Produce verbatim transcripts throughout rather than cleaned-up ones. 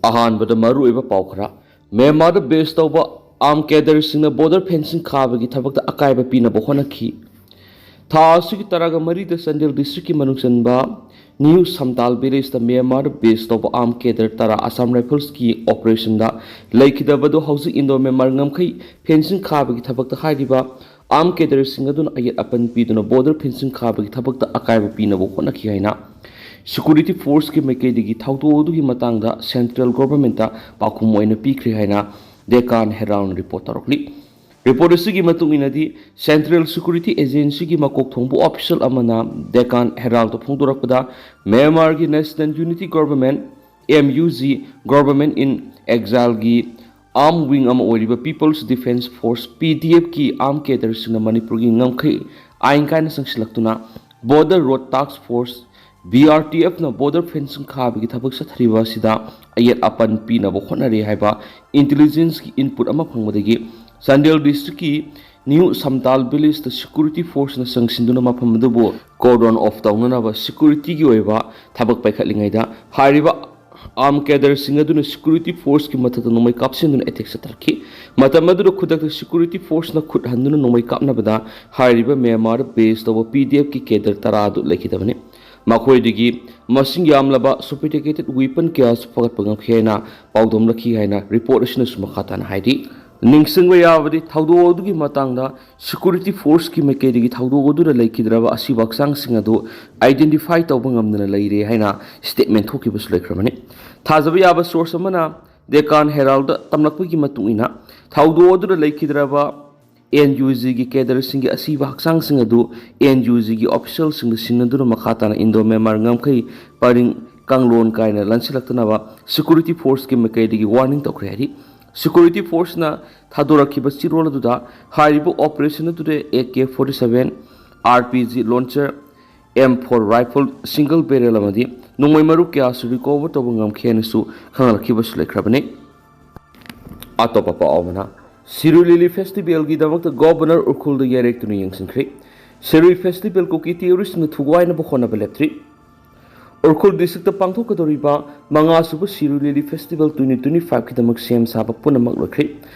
ꯑꯍꯥꯟꯕꯗ ꯃꯔꯨꯑꯣꯏꯕ ꯄꯥꯎ ꯈꯔ꯫ ꯃ꯭ꯌꯥꯟꯃꯥꯔꯗ ꯕꯦꯁ ꯇꯧꯕ ꯑꯥꯔꯝ ꯀꯦꯗꯔꯁꯤꯡꯅ ꯕꯣꯔꯗꯔ ꯐꯦꯟꯁꯤꯡ ꯈꯥꯕꯒꯤ ꯊꯕꯛꯇ ꯑꯀꯥꯏꯕ ꯄꯤꯅꯕ ꯍꯣꯠꯅꯈꯤ꯫ ꯊꯥ ꯑꯁꯤꯒꯤ ꯇꯔꯥꯒ ꯃꯔꯤꯗ ꯆꯥꯟꯗꯦꯜ ꯗꯤꯁꯇ꯭ꯔꯤꯛꯀꯤ ꯃꯅꯨꯡ ꯆꯟꯕ ꯅ꯭ꯌꯨ ꯁꯝꯇꯥꯜ ꯚꯤꯂꯦꯖꯇ ꯃ꯭ꯌꯥꯟꯃꯥꯔꯗ ꯕꯦꯁ ꯇꯧꯕ ꯑꯥꯔꯝ ꯀꯦꯗꯔ ꯇꯔꯥ ꯑꯁꯥꯝ ꯔꯥꯏꯐꯜꯁꯀꯤ ꯑꯣꯄꯔꯦꯁꯟꯗ ꯂꯩꯈꯤꯗꯕꯗꯨ ꯍꯧꯖꯤꯛ ꯏꯟꯗꯣ ꯃ꯭ꯌꯥꯟꯃꯥꯔ ꯉꯝꯈꯩ ꯐꯦꯟꯁꯤꯡ ꯈꯥꯕꯒꯤ ꯊꯕꯛꯇ ꯍꯥꯏꯔꯤꯕ ꯑꯥꯔꯝ ꯀꯦꯗꯔꯁꯤꯡ ꯑꯗꯨꯅ ꯑꯌꯦꯠ ꯑꯄꯟ ꯄꯤꯗꯨꯅ ꯕꯣꯔꯗꯔ ꯐꯦꯟꯁꯤꯡ ꯈꯥꯕꯒꯤ ꯊꯕꯛꯇ ꯑꯀꯥꯏꯕ ꯄꯤꯅꯕ ꯍꯣꯠꯅꯈꯤ ꯍꯥꯏꯅ ꯁꯦꯀ꯭ꯌꯨꯔꯤꯇꯤ ꯐꯣꯔꯁꯀꯤ ꯃꯥꯏꯀꯩꯗꯒꯤ ꯊꯧꯗꯣꯛ ꯑꯗꯨꯒꯤ ꯃꯇꯥꯡꯗ ꯁꯦꯟꯇ꯭ꯔꯦꯜ ꯒꯣꯚꯔꯟꯃꯦꯟꯠꯇ ꯄꯥꯎꯈꯨꯝ ꯑꯣꯏꯅ ꯄꯤꯈ꯭ꯔꯦ ꯍꯥꯏꯅ ꯗꯦꯀꯥꯟ ꯍꯦꯔꯥꯜꯅ ꯔꯤꯄꯣꯔꯠ ꯇꯧꯔꯛꯂꯤ꯫ ꯔꯤꯄꯣꯔꯠ ꯑꯁꯤꯒꯤ ꯃꯇꯨꯡ ꯏꯟꯅꯗꯤ, ꯁꯦꯟꯇ꯭ꯔꯦꯜ ꯁꯦꯀ꯭ꯌꯨꯔꯤꯇꯤ ꯑꯦꯖꯦꯟꯁꯤꯒꯤ ꯃꯀꯣꯛ ꯊꯣꯡꯕ ꯑꯣꯐꯤꯁꯤꯌꯦꯜ ꯑꯃꯅ ꯗꯦꯀꯥꯟ ꯍꯦꯔꯥꯜꯗ ꯐꯣꯡꯗꯣꯔꯛꯄꯗ, ꯃ꯭ꯌꯥꯟꯃꯥꯔꯒꯤ national unity government, M U G, government in ꯑꯦꯛꯖꯥꯏꯜꯒꯤ ꯑꯥꯔꯝ ꯋꯤꯡ ꯑꯃ ꯑꯣꯏꯔꯤꯕ people's defence force, P D ꯑꯦꯐꯀꯤ ꯑꯥꯔꯝ ꯀꯦꯗꯔꯁꯤꯡꯅ ꯃꯅꯤꯄꯨꯔꯒꯤ ꯉꯝꯈꯩ ꯑꯥꯏꯟ ꯀꯥꯏꯅ ꯆꯪꯁꯤꯜꯂꯛꯇꯨꯅ ꯕꯣꯔꯗꯔ ꯔꯣꯗ ꯇꯥꯛꯁ ꯐꯣꯔꯁ, ꯕꯤ ꯑꯥꯔ ꯇꯤ ꯑꯦꯐꯅ ꯕꯣꯔꯗꯔ ꯐꯦꯟꯁꯤꯡ ꯈꯥꯕꯒꯤ ꯊꯕꯛ ꯆꯠꯊꯔꯤꯕ ꯑꯁꯤꯗ ꯑꯌꯦꯠ ꯑꯄꯟ ꯄꯤꯅꯕ ꯍꯣꯠꯅꯔꯤ ꯍꯥꯏꯕ ꯏꯟꯇꯦꯂꯤꯖꯦꯟꯁꯀꯤ ꯏꯟꯄꯨꯠ ꯑꯃ ꯐꯪꯕꯗꯒꯤ ꯆꯥꯟꯗꯦꯜ ꯗꯤꯁꯇ꯭ꯔꯤꯛꯀꯤ ꯅ꯭ꯌꯨ ꯁꯝꯇꯥꯜ ꯚꯤꯂꯦꯖꯇ ꯁꯦꯀ꯭ꯌꯨꯔꯤꯇꯤ ꯐꯣꯔꯁꯅ ꯆꯪꯁꯤꯟꯗꯨꯅ ꯃꯐꯝ ꯑꯗꯨꯕꯨ ꯀꯣꯔꯗꯣꯟ ꯑꯣꯐ ꯇꯧꯅꯅꯕ ꯁꯦꯀ꯭ꯌꯨꯔꯤꯇꯤꯒꯤ ꯑꯣꯏꯕ ꯊꯕꯛ ꯄꯥꯏꯈꯠꯂꯤꯉꯩꯗ, ꯍꯥꯏꯔꯤꯕ ꯑꯥꯔꯝ ꯀꯦꯗꯔꯁꯤꯡ ꯑꯗꯨꯅ ꯁꯦꯀ꯭ꯌꯨꯔꯤꯇꯤ ꯐꯣꯔꯁꯀꯤ ꯃꯊꯛꯇ ꯅꯣꯡꯃꯩ ꯀꯥꯞꯁꯤꯟꯗꯨꯅ ꯑꯦꯇꯦꯛ ꯆꯠꯊꯔꯛꯈꯤ꯫ ꯃꯇꯝ ꯑꯗꯨꯗ ꯈꯨꯗꯛꯇ ꯁꯦꯀ꯭ꯌꯨꯔꯤꯇꯤ ꯐꯣꯔꯁꯅ ꯈꯨꯠ ꯍꯟꯗꯨꯅ ꯅꯣꯡꯃꯩ ꯀꯥꯞꯅꯕꯗ ꯍꯥꯏꯔꯤꯕ ꯃ꯭ꯌꯥꯟꯃꯥꯔꯗ ꯕꯦꯁ ꯇꯧꯕ ꯄꯤ ꯗꯤ ꯑꯦꯐꯀꯤ ꯀꯦꯗꯔ ꯇꯔꯥ ꯑꯗꯨ ꯂꯩꯈꯤꯗꯕꯅꯤ꯫ ꯃꯈꯣꯏꯗꯒꯤ ꯃꯁꯤꯡ ꯌꯥꯝꯂꯕ ꯁꯣꯐꯤꯁꯇꯤꯀꯦꯇꯦꯗ ꯋꯦꯄꯟ ꯀꯌꯥꯁꯨ ꯐꯒꯠꯄ ꯉꯝꯈꯤ ꯍꯥꯏꯅ ꯄꯥꯎꯗꯝꯂꯛꯈꯤ ꯍꯥꯏꯅ ꯔꯤꯄꯣꯔꯠ ꯑꯁꯤꯅꯁꯨ ꯃꯈꯥ ꯇꯥꯅ ꯍꯥꯏꯔꯤ꯫ ꯅꯤꯡꯁꯤꯡꯕ ꯌꯥꯕꯗꯤ, ꯊꯧꯗꯣꯛ ꯑꯗꯨꯒꯤ ꯃꯇꯥꯡꯗ ꯁꯦꯀ꯭ꯌꯨꯔꯤꯇꯤ ꯐꯣꯔꯁꯀꯤ ꯃꯥꯏꯀꯩꯗꯒꯤ ꯊꯧꯗꯣꯛ ꯑꯗꯨꯗ ꯂꯩꯈꯤꯗ꯭ꯔꯕ ꯑꯁꯤꯕ ꯍꯛꯆꯥꯡꯁꯤꯡ ꯑꯗꯨ ꯑꯥꯏꯗꯦꯟꯇꯤꯐꯥꯏ ꯇꯧꯕ ꯉꯝꯗꯅ ꯂꯩꯔꯦ ꯍꯥꯏꯅ ꯁ꯭ꯇꯦꯠꯃꯦꯟ ꯊꯣꯛꯈꯤꯕꯁꯨ ꯂꯩꯈ꯭ꯔꯕꯅꯤ꯫ ꯊꯥꯖꯕ ꯌꯥꯕ ꯁꯣꯔꯁ ꯑꯃꯅ ꯗꯦꯀꯥꯟ ꯍꯦꯔꯥꯜꯗ ꯇꯝꯂꯛꯄꯒꯤ ꯃꯇꯨꯡ ꯏꯟꯅ, ꯊꯧꯗꯣꯛ ꯑꯗꯨꯗ ꯂꯩꯈꯤꯗ꯭ꯔꯕ ꯑꯦꯟ ꯌꯨ ꯖꯤꯒꯤ ꯀꯦꯗꯔꯁꯤꯡꯒꯤ ꯑꯁꯤꯕ ꯍꯛꯆꯥꯡꯁꯤꯡ ꯑꯗꯨ ꯑꯦꯟ ꯌꯨ ꯖꯤꯒꯤ ꯑꯣꯐꯤꯁꯤꯌꯦꯜꯁꯤꯡꯗ ꯁꯤꯟꯅꯗꯨꯅ ꯃꯈꯥ ꯇꯥꯅ ꯏꯟꯗꯣ ꯃ꯭ꯌꯥꯟꯃꯥꯔ ꯉꯝꯈꯩ ꯄꯔꯤꯡ ꯀꯥꯡꯂꯣꯟ ꯀꯥꯏꯅ ꯂꯥꯟꯁꯤꯜꯂꯛꯇꯅꯕ ꯁꯦꯀ꯭ꯌꯨꯔꯤꯇꯤ ꯐꯣꯔꯁꯀꯤ ꯃꯥꯏꯀꯩꯗꯒꯤ ꯋꯥꯔꯅꯤꯡ ꯇꯧꯈ꯭ꯔꯦ ꯍꯥꯏꯔꯤ꯫ ꯁꯦꯀ꯭ꯌꯨꯔꯤꯇꯤ ꯐꯣꯔꯁꯅ ꯊꯥꯗꯣꯔꯛꯈꯤꯕ ꯆꯦꯔꯣꯜ ꯑꯗꯨꯗ ꯍꯥꯏꯔꯤꯕ ꯑꯣꯄꯔꯦꯁꯟ ꯑꯗꯨꯗ A K forty seven, R P G launcher, M four rifle single barrel ꯑꯃꯗꯤ ꯅꯣꯡꯃꯩ ꯃꯔꯨ ꯀꯌꯥꯁꯨ ꯔꯤꯀꯣꯚꯔ ꯇꯧꯕ ꯉꯝꯈꯤ ꯍꯥꯏꯅꯁꯨ ꯈꯪꯍꯜꯂꯛꯈꯤꯕꯁꯨ ꯂꯩꯈ꯭ꯔꯕꯅꯤ꯫ ꯑꯇꯣꯞꯄ ꯄꯥꯎ ꯑꯃꯅ, ꯁꯤꯔꯨꯏ ꯂꯤꯂꯤ ꯐꯦꯁꯇꯤꯚꯦꯜꯒꯤꯗꯃꯛꯇ ꯒꯣꯚꯔꯅꯔ ꯎꯈ꯭ꯔꯨꯜꯗ ꯌꯥꯔꯦꯛꯇꯨꯅ ꯌꯦꯡꯁꯤꯟꯈ꯭ꯔꯦ꯫ ꯁꯤꯔꯨꯏ ꯐꯦꯁꯇꯤꯚꯦꯜ ꯀꯨꯀꯤ ꯇꯦꯔꯣꯔꯤꯁꯁꯤꯡꯅ ꯊꯨꯒꯥꯏꯅꯕ ꯍꯣꯠꯅꯕ ꯂꯦꯞꯇ꯭ꯔꯤ꯫ ꯎꯈ꯭ꯔꯨꯜ ꯗꯤꯁꯇ꯭ꯔꯤꯛꯇ ꯄꯥꯡꯊꯣꯛꯀꯗꯧꯔꯤꯕ ꯃꯉꯥꯁꯨꯕ ꯁꯤꯔꯣꯏ ꯂꯤꯂꯤ ꯐꯦꯁꯇꯤꯚꯦꯜ ꯇ꯭ꯋꯦꯟꯇꯤ ꯇ꯭ꯋꯦꯟꯇꯤ ꯐꯥꯏꯚꯀꯤꯗꯃꯛ ꯁꯦꯝ ꯁꯥꯕ ꯄꯨꯝꯅꯃꯛ ꯂꯣꯏꯈ꯭ꯔꯦ꯫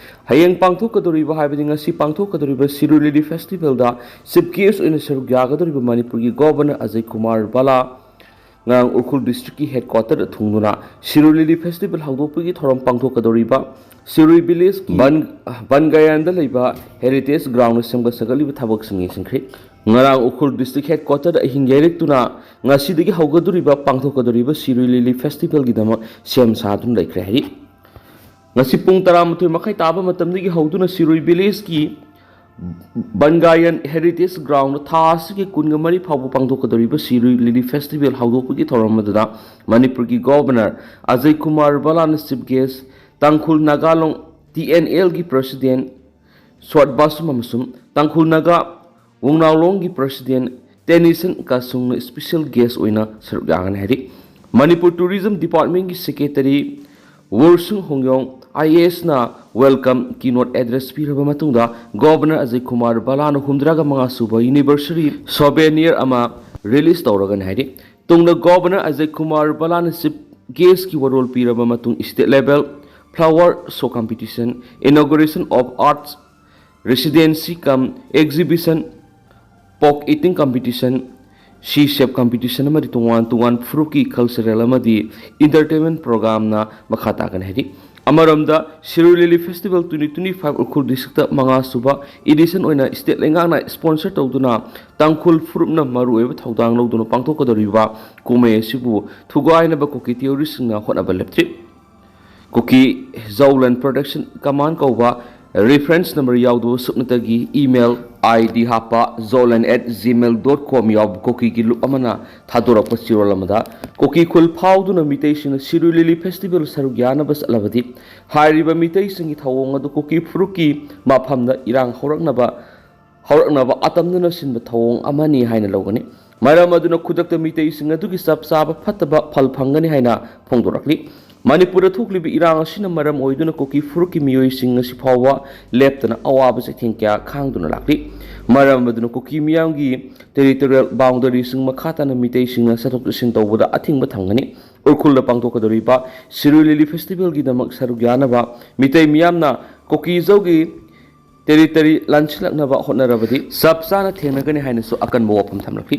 ꯍꯌꯦꯡ ꯄꯥꯡꯊꯣꯛꯀꯗꯧꯔꯤꯕ ꯍꯥꯏꯕꯗꯤ ꯉꯁꯤ ꯄꯥꯡꯊꯣꯛꯀꯗꯧꯔꯤꯕ ꯁꯤꯔꯣꯏ ꯂꯤꯂꯤ ꯐꯦꯁꯇꯤꯚꯦꯜꯗ ꯆꯤꯐ ꯒꯦꯁ ꯑꯣꯏꯅ ꯁꯔꯨꯛ ꯌꯥꯒꯗꯧꯔꯤꯕ ꯃꯅꯤꯄꯨꯔꯒꯤ ꯒꯣꯚꯔꯅꯔ ꯑꯖꯌ ꯀꯨꯃꯥꯔ ꯕꯂꯥ ꯉꯔꯥꯡ ꯎꯈ꯭ꯔꯨꯜ ꯗꯤꯁꯇ꯭ꯔꯤꯛꯀꯤ ꯍꯦꯗꯀ꯭ꯋꯥꯇꯔꯗ ꯊꯨꯡꯗꯨꯅ ꯁꯤꯔꯣꯏ ꯂꯤꯂꯤ ꯐꯦꯁꯇꯤꯚꯦꯜ ꯍꯧꯗꯣꯛꯄꯒꯤ ꯊꯧꯔꯝ ꯄꯥꯡꯊꯣꯛꯀꯗꯧꯔꯤꯕ ꯁꯤꯔꯣꯏ ꯚꯤꯂꯦꯖꯀꯤ ꯕꯟ ꯕꯟꯒꯥꯌꯟꯗ ꯂꯩꯕ ꯍꯦꯔꯤꯇꯦꯖ ꯒ꯭ꯔꯥꯎꯟꯗ ꯁꯦꯝꯒꯠ ꯁꯥꯒꯠꯂꯤꯕ ꯊꯕꯛꯁꯤꯡ ꯌꯦꯡꯁꯤꯟꯈ꯭ꯔꯦ꯫ ꯉꯔꯥꯡ ꯎꯈ꯭ꯔꯨꯜ ꯗꯤꯁꯇ꯭ꯔꯤꯛ ꯍꯦꯗꯀ꯭ꯋꯥꯇꯔꯗ ꯑꯍꯤꯡ ꯌꯩꯔꯦꯛꯇꯨꯅ ꯉꯁꯤꯗꯒꯤ ꯍꯧꯒꯗꯧꯔꯤꯕ ꯄꯥꯡꯊꯣꯛꯀꯗꯧꯔꯤꯕ ꯁꯤꯔꯣꯏ ꯂꯤꯂꯤ ꯐꯦꯁꯇꯤꯚꯦꯜꯒꯤꯗꯃꯛ ꯁꯦꯝ ꯁꯥꯗꯨꯅ ꯂꯩꯈ꯭ꯔꯦ ꯍꯥꯏꯔꯤ꯫ ꯉꯁꯤ ꯄꯨꯡ ꯇꯔꯥꯃꯥꯊꯣꯏ ꯃꯈꯥꯏ ꯇꯥꯕ ꯃꯇꯝꯗꯒꯤ ꯍꯧꯗꯨꯅ ꯁꯤꯔꯣꯏ ꯚꯤꯂꯦꯖꯀꯤ ꯕꯟꯒꯥꯌꯟ ꯍꯦꯔꯤꯇꯦꯖ ꯒ꯭ꯔꯥꯎꯟꯗ ꯊꯥ ꯑꯁꯤꯒꯤ ꯀꯨꯟꯒ ꯃꯔꯤ ꯐꯥꯎꯕ ꯄꯥꯡꯊꯣꯛꯀꯗꯧꯔꯤꯕ ꯁꯤꯔꯣꯏ ꯂꯤꯂꯤ ꯐꯦꯁꯇꯤꯚꯦꯜ ꯍꯧꯗꯣꯛꯄꯒꯤ ꯊꯧꯔꯝ ꯑꯗꯨꯗ ꯃꯅꯤꯄꯨꯔꯒꯤ ꯒꯣꯚꯔꯅꯔ ꯑꯖꯌ ꯀꯨꯃꯥꯔ ꯕꯂꯥꯅ chief guests, Tangkhul Nagalong T N ꯑꯦꯜꯒꯤ ꯄ꯭ꯔꯁꯤꯗꯦꯟ ꯁꯣꯠ ꯕꯥꯁꯨꯝ ꯑꯃꯁꯨꯡ ꯇꯥꯡꯈꯨꯜ ꯅꯥꯒꯥ ꯋꯨꯡꯅꯥꯎꯂꯣꯡꯒꯤ ꯄ꯭ꯔꯁꯤꯗꯦꯟ ꯇꯦꯅꯤꯁꯟ ꯀꯥꯁꯨꯡꯅ ꯁ꯭ꯄꯦꯁꯦꯜ ꯒꯦꯁ ꯑꯣꯏꯅ ꯁꯔꯨꯛ ꯌꯥꯒꯅꯤ ꯍꯥꯏꯔꯤ꯫ ꯃꯅꯤꯄꯨꯔ ꯇꯨꯔꯤꯖꯝ ꯗꯤꯄꯥꯔꯠꯃꯦꯟꯒꯤ ꯁꯦꯀ꯭ꯔꯦꯇꯔꯤ ꯋꯣꯔꯁꯨꯡ ꯍꯣꯡꯌꯣꯡ ꯑꯥꯏ ꯑꯦ ꯑꯦꯁꯅ ꯋꯦꯜꯀꯝ ꯀꯤꯅꯣꯠ ꯑꯦꯗ꯭ꯔꯦꯁ ꯄꯤꯔꯕ ꯃꯇꯨꯡꯗ ꯒꯣꯚꯔꯅꯔ ꯑꯖꯌ ꯀꯨꯃꯥꯔ ꯕꯂꯥꯅ ꯍꯨꯝꯗ꯭ꯔꯥꯒ ꯃꯉꯥ ꯁꯨꯕ ꯑꯦꯅꯤꯚꯔꯁꯔꯤ ꯁꯣꯚꯦꯅꯤꯌꯔ ꯑꯃ ꯔꯤꯂꯤꯖ ꯇꯧꯔꯒꯅꯤ ꯍꯥꯏꯔꯤ꯫ ꯇꯨꯡꯗ ꯒꯣꯚꯔꯅꯔ ꯑꯖꯌ ꯀꯨꯃꯥꯔ ꯕꯂꯥꯅ ꯆꯤꯐ ꯒꯦꯁꯀꯤ ꯋꯥꯔꯣꯜ ꯄꯤꯔꯕ ꯃꯇꯨꯡ state level flower show competition, inauguration of arts residency cum exhibition, pork eating competition, ꯁꯤ ꯁꯦꯞ ꯀꯝꯄꯤꯇꯤꯁꯟ ꯑꯃꯗꯤ ꯇꯣꯉꯥꯟ ꯇꯣꯉꯥꯟ ꯐꯨꯔꯨꯞꯀꯤ ꯀꯜꯆꯔꯦꯜ ꯑꯃꯗꯤ ꯏꯟꯇꯔꯇꯦꯟꯃꯦꯟ ꯄ꯭ꯔꯣꯒ꯭ꯔꯥꯝꯅ ꯃꯈꯥ ꯇꯥꯒꯅꯤ ꯍꯥꯏꯔꯤ꯫ ꯑꯃꯔꯣꯝꯗ Shirui lily festival twenty twenty five Ukhrul district ꯃꯉꯥ ꯁꯨꯕ ꯏꯗꯤꯁꯟ ꯑꯣꯏꯅ ꯁ꯭ꯇꯦꯠ ꯂꯩꯉꯥꯛꯅ ꯁ꯭ꯄꯣꯟꯁꯔ ꯇꯧꯗꯨꯅ ꯇꯥꯡꯈꯨꯜ ꯐꯨꯔꯨꯞꯅ ꯃꯔꯨꯑꯣꯏꯕ ꯊꯧꯗꯥꯡ ꯂꯧꯗꯨꯅ ꯄꯥꯡꯊꯣꯛꯀꯗꯧꯔꯤꯕ ꯀꯨꯝꯍꯩ ꯑꯁꯤꯕꯨ ꯊꯨꯒꯥꯏꯅꯕ ꯀꯨꯀꯤ ꯇꯤꯑꯣꯔꯤꯁꯁꯤꯡꯅ ꯍꯣꯠꯅꯕ ꯂꯦꯞꯇ꯭ꯔꯤ꯫ ꯀꯨꯀꯤ ꯖꯧꯂꯟ ꯄ꯭ꯔꯣꯗꯛꯁꯟ ꯀꯃꯥꯟ ꯀꯧꯕ ꯔꯤꯐꯔꯦꯟꯁ ꯅꯝꯕꯔ ꯌꯥꯎꯗꯕ ꯁꯨꯞꯅꯇꯒꯤ ꯏꯃꯦꯜ ꯑꯥꯏ ꯗꯤ ꯍꯥꯞꯄ ꯖꯧꯂꯟ ꯑꯦꯠ ꯖꯤꯃꯦꯜ ꯗꯣꯠ ꯀꯣꯝ ꯌꯥꯎꯕ ꯀꯨꯀꯤꯒꯤ ꯂꯨꯞ ꯑꯃꯅ ꯊꯥꯗꯣꯔꯛꯄ ꯆꯦꯔꯣꯜ ꯑꯃꯗ ꯀꯨꯀꯤ ꯈꯨꯜ ꯐꯥꯎꯗꯨꯅ ꯃꯤꯇꯩꯁꯤꯡꯅ ꯁꯤꯔꯨꯏ ꯂꯤꯂꯤ ꯐꯦꯁꯇꯤꯚꯦꯜ ꯁꯔꯨꯛ ꯌꯥꯅꯕ ꯆꯠꯂꯕꯗꯤ ꯍꯥꯏꯔꯤꯕ ꯃꯤꯇꯩꯁꯤꯡꯒꯤ ꯊꯧꯑꯣꯡ ꯑꯗꯨ ꯀꯨꯀꯤ ꯐꯨꯔꯨꯞꯀꯤ ꯃꯐꯝꯗ ꯏꯔꯥꯡ ꯍꯧꯔꯛꯅꯕ ꯍꯧꯔꯛꯅꯕ ꯑꯇꯝꯅꯅ ꯁꯤꯟꯕ ꯊꯧꯑꯣꯡ ꯑꯃꯅꯤ ꯍꯥꯏꯅ ꯂꯧꯒꯅꯤ꯫ ꯃꯔꯝ ꯑꯗꯨꯅ ꯈꯨꯗꯛꯇ ꯃꯤꯇꯩꯁꯤꯡ ꯑꯗꯨꯒꯤ ꯆꯞ ꯆꯥꯕ ꯐꯠꯇꯕ ꯐꯜ ꯐꯪꯒꯅꯤ ꯍꯥꯏꯅ ꯐꯣꯡꯗꯣꯔꯛꯂꯤ꯫ ꯃꯅꯤꯄꯨꯔꯗ ꯊꯣꯛꯂꯤꯕ ꯏꯔꯥꯡ ꯑꯁꯤꯅ ꯃꯔꯝ ꯑꯣꯏꯗꯨꯅ ꯀꯨꯀꯤ ꯐꯨꯔꯨꯞꯀꯤ ꯃꯤꯑꯣꯏꯁꯤꯡ ꯉꯁꯤ ꯐꯥꯎꯕ ꯂꯦꯞꯇꯅ ꯑꯋꯥꯕ ꯆꯩꯊꯦꯡ ꯀꯌꯥ ꯈꯥꯡꯗꯨꯅ ꯂꯥꯛꯂꯤ꯫ ꯃꯔꯝ ꯑꯗꯨꯅ ꯀꯨꯀꯤ ꯃꯤꯌꯥꯝꯒꯤ territorial boundaryꯁꯤꯡ ꯃꯈꯥ ꯇꯥꯅ ꯃꯤꯇꯩꯁꯤꯡꯅ ꯆꯠꯊꯣꯛ ꯆꯠꯁꯤꯟ ꯇꯧꯕꯗ ꯑꯊꯤꯡꯕ ꯊꯝꯒꯅꯤ꯫ ꯎꯔꯈꯨꯜꯗ ꯄꯥꯡꯊꯣꯛꯀꯗꯧꯔꯤꯕ ꯁꯤꯔꯣꯏ ꯂꯤꯂꯤ festivalꯒꯤꯗꯃꯛ ꯁꯔꯨꯛ ꯌꯥꯅꯕ ꯃꯤꯇꯩ ꯃꯤꯌꯥꯝꯅ ꯀꯨꯀꯤꯖꯧꯒꯤ territory ꯂꯥꯟꯁꯤꯜꯂꯛꯅꯕ ꯍꯣꯠꯅꯔꯕꯗꯤ ꯆꯞ ꯆꯥꯅ ꯊꯦꯡꯅꯒꯅꯤ ꯍꯥꯏꯅꯁꯨ ꯑꯀꯟꯕ ꯋꯥꯐꯝ ꯊꯝꯂꯛꯂꯤ꯫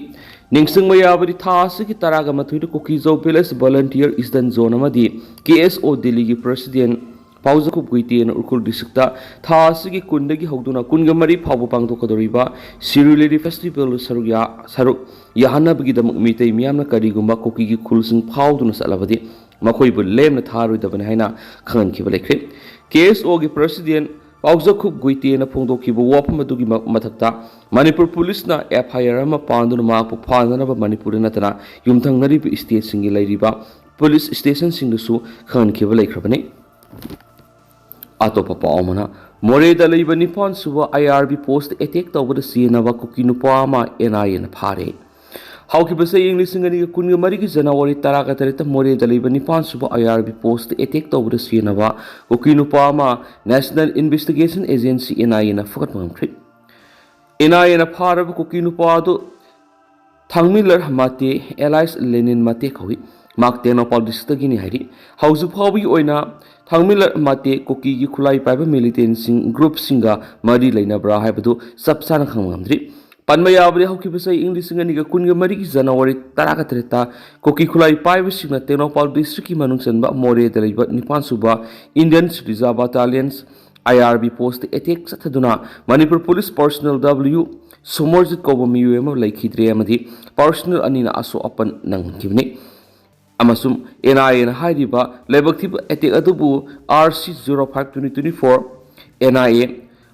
ꯅꯤꯡꯁꯤꯡꯕ ꯌꯥꯕꯗꯤ, ꯊꯥ ꯑꯁꯤꯒꯤ ꯇꯔꯥꯒ ꯃꯥꯊꯣꯏꯗ ꯀꯨꯀꯤꯖꯧ Village Volunteer Eastern Zone ꯑꯃꯗꯤ K S O ꯗꯤꯜꯂꯤꯒꯤ president ꯄꯥꯎꯖꯈꯨꯞ ꯒꯨꯏꯇꯦꯅ ꯎꯈ꯭ꯔꯨꯜ districtꯇ ꯊꯥ ꯑꯁꯤꯒꯤ ꯀꯨꯟꯗꯒꯤ ꯍꯧꯗꯨꯅ ꯀꯨꯟꯒ ꯃꯔꯤ ꯐꯥꯎꯕ ꯄꯥꯡꯊꯣꯛꯀꯗꯧꯔꯤꯕ ꯁꯤꯔꯨꯏ ꯂꯤꯂꯤ festivalꯗ ꯁꯔꯨꯛ ꯌꯥ-, ꯁꯔꯨꯛ ꯌꯥꯍꯟꯅꯕꯒꯤꯗꯃꯛ ꯃꯤꯇꯩ ꯃꯤꯌꯥꯝꯅ ꯀꯔꯤꯒꯨꯝꯕ ꯀꯨꯀꯤꯒꯤ ꯈꯨꯜꯁꯤꯡ ꯐꯥꯎꯗꯨꯅ ꯆꯠꯂꯕꯗꯤ ꯃꯈꯣꯏꯕꯨ ꯂꯦꯝꯅ ꯊꯥꯔꯣꯏꯗꯕꯅꯤ ꯍꯥꯏꯅ ꯈꯪꯍꯟꯈꯤꯕ ꯂꯩꯈ꯭ꯔꯦ꯫ K S Oꯒꯤ president ꯄꯥꯎꯖꯈꯨꯞ ꯒꯨꯏꯇꯦꯅ ꯐꯣꯡꯗꯣꯛꯈꯤꯕ ꯋꯥꯐꯝ ꯑꯗꯨꯒꯤ ꯃ-, ꯃꯊꯛꯇ ꯃꯅꯤꯄꯨꯔ ꯄꯨꯂꯤꯁꯅ F I R ꯑꯃ ꯄꯥꯟꯗꯨꯅ ꯃꯍꯥꯛꯄꯨ ꯐꯥꯅꯅꯕ ꯃꯅꯤꯄꯨꯔꯗ ꯅꯠꯇꯅ ꯌꯨꯝꯊꯪꯅꯔꯤꯕ stateꯁꯤꯡꯒꯤ ꯂꯩꯔꯤꯕ ꯄꯨꯂꯤꯁ stationꯁꯤꯡꯗꯁꯨ ꯈꯪꯍꯟꯈꯤꯕ ꯂꯩꯈ꯭ꯔꯕꯅꯤ꯫ ꯑꯇꯣꯞꯄ ꯄꯥꯎ ꯑꯃꯅ, ꯃꯣꯔꯦꯗ ꯂꯩꯕ ꯅꯤꯄꯥꯟ ꯁꯨꯕ I R B post attack ꯇꯧꯕꯗ ꯁꯤꯖꯤꯟꯅꯕ ꯀꯨꯀꯤ ꯅꯨꯄꯥ ꯑꯃ N I Aꯅ ꯐꯥꯔꯦ꯫ ꯍꯧꯈꯤꯕ ꯆꯍꯤ ꯂꯤꯁꯤꯡ ꯑꯅꯤꯒ ꯀꯨꯟꯒ ꯃꯔꯤꯒꯤ January ꯇꯔꯥꯒ ꯇꯔꯦꯠꯇ ꯃꯣꯔꯦꯗ ꯂꯩꯕ ꯅꯤꯄꯥꯟ ꯁꯨꯕ I R B post attack ꯇꯧꯕꯗ ꯁꯤꯖꯤꯟꯅꯕ ꯀꯨꯀꯤ ꯅꯨꯄꯥ ꯑꯃ National Investigation Agency N I Aꯅ ꯐꯒꯠꯄ ꯉꯝꯈ꯭ꯔꯦ꯫ N I Aꯅ ꯐꯥꯔꯕ ꯀꯨꯀꯤ ꯅꯨꯄꯥ ꯑꯗꯨ ꯊꯥꯡꯃꯤꯂꯔ ꯃꯥꯇꯦ alias ꯂꯦꯅꯤꯟ ꯃꯥꯇꯦ ꯀꯧꯏ꯫ ꯃꯍꯥꯛ ꯇꯦꯡꯅꯧꯄꯥꯜ districtꯇꯒꯤꯅꯤ ꯍꯥꯏꯔꯤ꯫ ꯍꯧꯖꯤꯛ ꯐꯥꯎꯕꯒꯤ ꯑꯣꯏꯅ ꯊꯥꯡꯃꯤꯂꯔ ꯃꯥꯇꯦ ꯀꯨꯀꯤꯒꯤ ꯈꯨꯠꯂꯥꯏ ꯄꯥꯏꯕ militantꯁꯤꯡ groupꯁꯤꯡꯒ ꯃꯔꯤ ꯂꯩꯅꯕ꯭ꯔꯥ ꯍꯥꯏꯕꯗꯨ ꯆꯞ ꯆꯥꯅ ꯈꯪꯕ ꯉꯝꯗ꯭ꯔꯤ꯫ ꯄꯟꯕ ꯌꯥꯕꯗꯤ, ꯍꯧꯈꯤꯕ ꯆꯍꯤ ꯏꯪ ꯂꯤꯁꯤꯡ ꯑꯅꯤꯒ ꯀꯨꯟꯒ ꯃꯔꯤꯒꯤ January ꯇꯔꯥꯒ ꯇꯔꯦꯠꯇ ꯀꯨꯀꯤ ꯈꯨꯠꯂꯥꯏ ꯄꯥꯏꯕꯁꯤꯡꯅ ꯇꯦꯡꯅꯧꯄꯥꯜ districtꯀꯤ ꯃꯅꯨꯡ ꯆꯟꯕ ꯃꯣꯔꯦꯗ ꯂꯩꯕ ꯅꯤꯄꯥꯟ ꯁꯨꯕ Indian Sirija Battalionꯁ I R B post attack ꯆꯠꯊꯗꯨꯅ Manipur police personnel W Somorjit ꯀꯧꯕ ꯃꯤꯑꯣꯏ ꯑꯃ ꯂꯩꯈꯤꯗ꯭ꯔꯦ ꯑꯃꯗꯤ personnel ꯑꯅꯤꯅ ꯑꯁꯣꯛ ꯑꯄꯟ ꯅꯪꯍꯟꯈꯤꯕꯅꯤ꯫ ꯑꯃꯁꯨꯡ N I Aꯅ ꯍꯥꯏꯔꯤꯕ ꯂꯥꯏꯕꯛ ꯊꯤꯕ attack ꯑꯗꯨꯕꯨ R C zero five twenty twenty-four N I A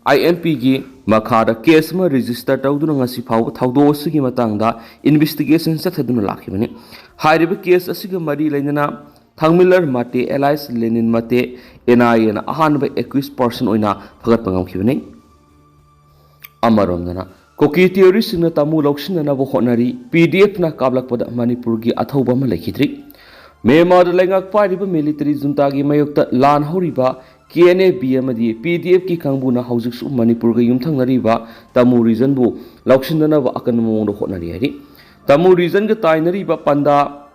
I M Pꯒꯤ ꯃꯈꯥꯗ case ꯑꯃ register ꯇꯧꯗꯨꯅ ꯉꯁꯤ ꯐꯥꯎꯕ ꯊꯧꯗꯣꯛ ꯑꯁꯤꯒꯤ ꯃꯇꯥꯡꯗ investigation ꯆꯠꯊꯗꯨꯅ ꯂꯥꯛꯈꯤꯕꯅꯤ꯫ ꯍꯥꯏꯔꯤꯕ case ꯑꯁꯤꯒ ꯃꯔꯤ ꯂꯩꯅꯅ ꯊꯥꯡꯃꯤꯂꯔ Mate alias ꯂꯦꯅꯤꯟ Mate N I Aꯅ ꯑꯍꯥꯟꯕ accused person ꯑꯣꯏꯅ ꯐꯒꯠꯄ ꯉꯝꯈꯤꯕꯅꯤ꯫ ꯑꯃꯔꯣꯝꯗꯅ ꯀꯨꯀꯤ terroristꯁꯤꯡꯅ ꯇꯥꯃꯨ ꯂꯧꯁꯤꯟꯅꯅꯕ ꯍꯣꯠꯅꯔꯤ꯫ P D Fꯅ ꯀꯥꯞꯂꯛꯄꯗ ꯃꯅꯤꯄꯨꯔꯒꯤ ꯑꯊꯧꯕ ꯑꯃ ꯂꯩꯈꯤꯗ꯭ꯔꯤ꯫ ꯃ꯭ꯌꯥꯟꯃꯥꯔꯗ ꯂꯩꯉꯥꯛ ꯄꯥꯏꯔꯤꯕ ꯃꯤꯂꯤꯇꯔꯤ ꯖꯨꯟꯇꯥꯒꯤ ꯃꯥꯌꯣꯛꯇ ꯂꯥꯟ ꯍꯧꯔꯤꯕ ꯀꯦ ꯑꯦꯟ ꯑꯦꯐ ꯕꯤ ꯑꯃꯗꯤ ꯄꯤ ꯗꯤ ꯑꯦꯐꯀꯤ ꯀꯥꯡꯕꯨꯅ ꯍꯧꯖꯤꯛꯁꯨ ꯃꯅꯤꯄꯨꯔꯒ ꯌꯨꯝꯊꯪꯅꯔꯤꯕ ꯇꯃꯨ ꯔꯤꯖꯟꯕꯨ ꯂꯧꯁꯤꯟꯗꯅꯕ ꯑꯀꯟꯕ ꯃꯑꯣꯡꯗ ꯍꯣꯠꯅꯔꯤ ꯍꯥꯏꯔꯤ꯫ ꯇꯃꯨ ꯔꯤꯖꯟꯒ ꯇꯥꯏꯅꯔꯤꯕ ꯄꯟꯗꯥ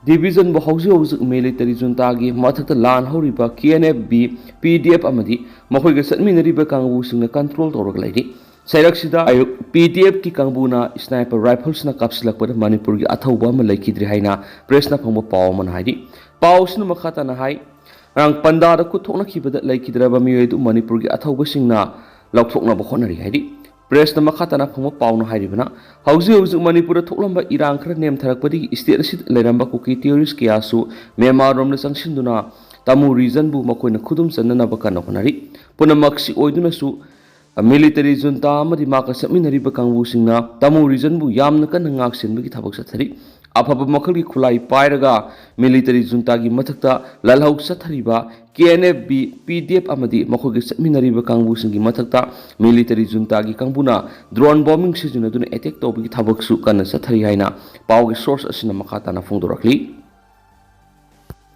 ꯗꯤꯕꯤꯖꯟꯕꯨ ꯍꯧꯖꯤꯛ ꯍꯧꯖꯤꯛ ꯃꯤꯂꯤꯇꯔꯤ ꯖꯨꯟꯇꯥꯒꯤ ꯃꯊꯛꯇ ꯂꯥꯟ ꯍꯧꯔꯤꯕ K N F B, P D F ꯑꯃꯗꯤ ꯃꯈꯣꯏꯒ ꯆꯠꯃꯤꯟꯅꯔꯤꯕ ꯀꯥꯡꯕꯨꯁꯤꯡꯅ ꯀꯟꯇ꯭ꯔꯣꯜ ꯇꯧꯔꯒ ꯂꯩꯔꯤ꯫ ꯆꯩꯔꯛꯁꯤꯗ ꯑꯌꯨꯛ ꯄꯤ ꯗꯤ ꯑꯦꯐꯀꯤ ꯀꯥꯡꯕꯨꯅ ꯁ꯭ꯅꯥꯏꯄꯔ ꯔꯥꯏꯐꯜꯁꯅ ꯀꯥꯞꯁꯤꯜꯂꯛꯄꯗ ꯃꯅꯤꯄꯨꯔꯒꯤ ꯑꯊꯧꯕ ꯑꯃ ꯂꯩꯈꯤꯗ꯭ꯔꯦ ꯍꯥꯏꯅ ꯄ꯭ꯔꯦꯁꯅ ꯐꯪꯕ ꯄꯥꯎ ꯑꯃꯅ ꯍꯥꯏꯔꯤ꯫ ꯄꯥꯎ ꯑꯁꯤꯅ ꯃꯈꯥ ꯇꯥꯅ ꯍꯥꯏ, ꯉꯔꯥꯡ ꯄꯟꯗꯥꯗ ꯈꯨꯠ ꯊꯣꯛꯅꯈꯤꯕꯗ ꯂꯩꯈꯤꯗ꯭ꯔꯕ ꯃꯤꯑꯣꯏ ꯑꯗꯨ ꯃꯅꯤꯄꯨꯔꯒꯤ ꯑꯊꯧꯕꯁꯤꯡꯅ ꯂꯧꯊꯣꯛꯅꯕ ꯍꯣꯠꯅꯔꯤ ꯍꯥꯏꯔꯤ꯫ ꯄ꯭ꯔꯦꯁꯅ ꯃꯈꯥ ꯇꯥꯅ ꯐꯪꯕ ꯄꯥꯎꯅ ꯍꯥꯏꯔꯤꯕꯅ, ꯍꯧꯖꯤꯛ ꯍꯧꯖꯤꯛ ꯃꯅꯤꯄꯨꯔꯗ ꯊꯣꯛꯂꯝꯕ ꯏꯔꯥꯡ ꯈꯔ ꯅꯦꯝꯊꯔꯛꯄꯗꯒꯤ ꯁ꯭ꯇꯦꯠ ꯑꯁꯤꯗ ꯂꯩꯔꯝꯕ ꯀꯨꯀꯤ ꯇꯦꯔꯣꯔꯤꯁ ꯀꯌꯥꯁꯨ ꯃ꯭ꯌꯥꯟꯃꯥꯔꯔꯣꯝꯗ ꯆꯪꯁꯤꯟꯗꯨꯅ ꯇꯃꯨ ꯔꯤꯖꯟꯕꯨ ꯃꯈꯣꯏꯅ ꯈꯨꯗꯨꯝ ꯆꯟꯅꯅꯕ ꯀꯟꯅ ꯍꯣꯠꯅꯔꯤ꯫ ꯄꯨꯝꯅꯃꯛꯁꯤ ꯑꯣꯏꯗꯨꯅꯁꯨ ꯃꯤꯂꯤꯇꯔꯤ ꯖꯨꯟꯇꯥ ꯑꯃꯗꯤ ꯃꯍꯥꯛꯀ ꯆꯠꯃꯤꯟꯅꯔꯤꯕ ꯀꯥꯡꯕꯨꯁꯤꯡꯅ ꯇꯃꯨ ꯔꯤꯖꯟꯕꯨ ꯌꯥꯝꯅ ꯀꯟꯅ ꯉꯥꯛ ꯁꯦꯟꯕꯒꯤ ꯊꯕꯛ ꯆꯠꯊꯔꯤ꯫ ꯑꯐꯕ ꯃꯈꯜꯒꯤ ꯈꯨꯠꯂꯥꯏ ꯄꯥꯏꯔꯒ ꯃꯤꯂꯤꯇꯔꯤ ꯖꯨꯟꯇꯥꯒꯤ ꯃꯊꯛꯇ ꯂꯥꯜꯍꯧ ꯆꯠꯊꯔꯤꯕ K N F B, P D F ꯑꯃꯗꯤ ꯃꯈꯣꯏꯒ ꯆꯠꯃꯤꯟꯅꯔꯤꯕ ꯀꯥꯡꯕꯨꯁꯤꯡꯒꯤ ꯃꯊꯛꯇ ꯃꯤꯂꯤꯇꯔꯤ ꯖꯨꯟꯇꯥꯒꯤ ꯀꯥꯡꯕꯨꯅ ꯗ꯭ꯔꯣꯟ ꯕꯣꯝꯕꯤꯡ ꯁꯤꯖꯤꯟꯅꯗꯨꯅ ꯑꯦꯇꯦꯛ ꯇꯧꯕꯒꯤ ꯊꯕꯛꯁꯨ ꯀꯟꯅ ꯆꯠꯊꯔꯤ ꯍꯥꯏꯅ ꯄꯥꯎꯒꯤ ꯁꯣꯔꯁ ꯑꯁꯤꯅ ꯃꯈꯥ ꯇꯥꯅ ꯐꯣꯡꯗꯣꯔꯛꯂꯤ꯫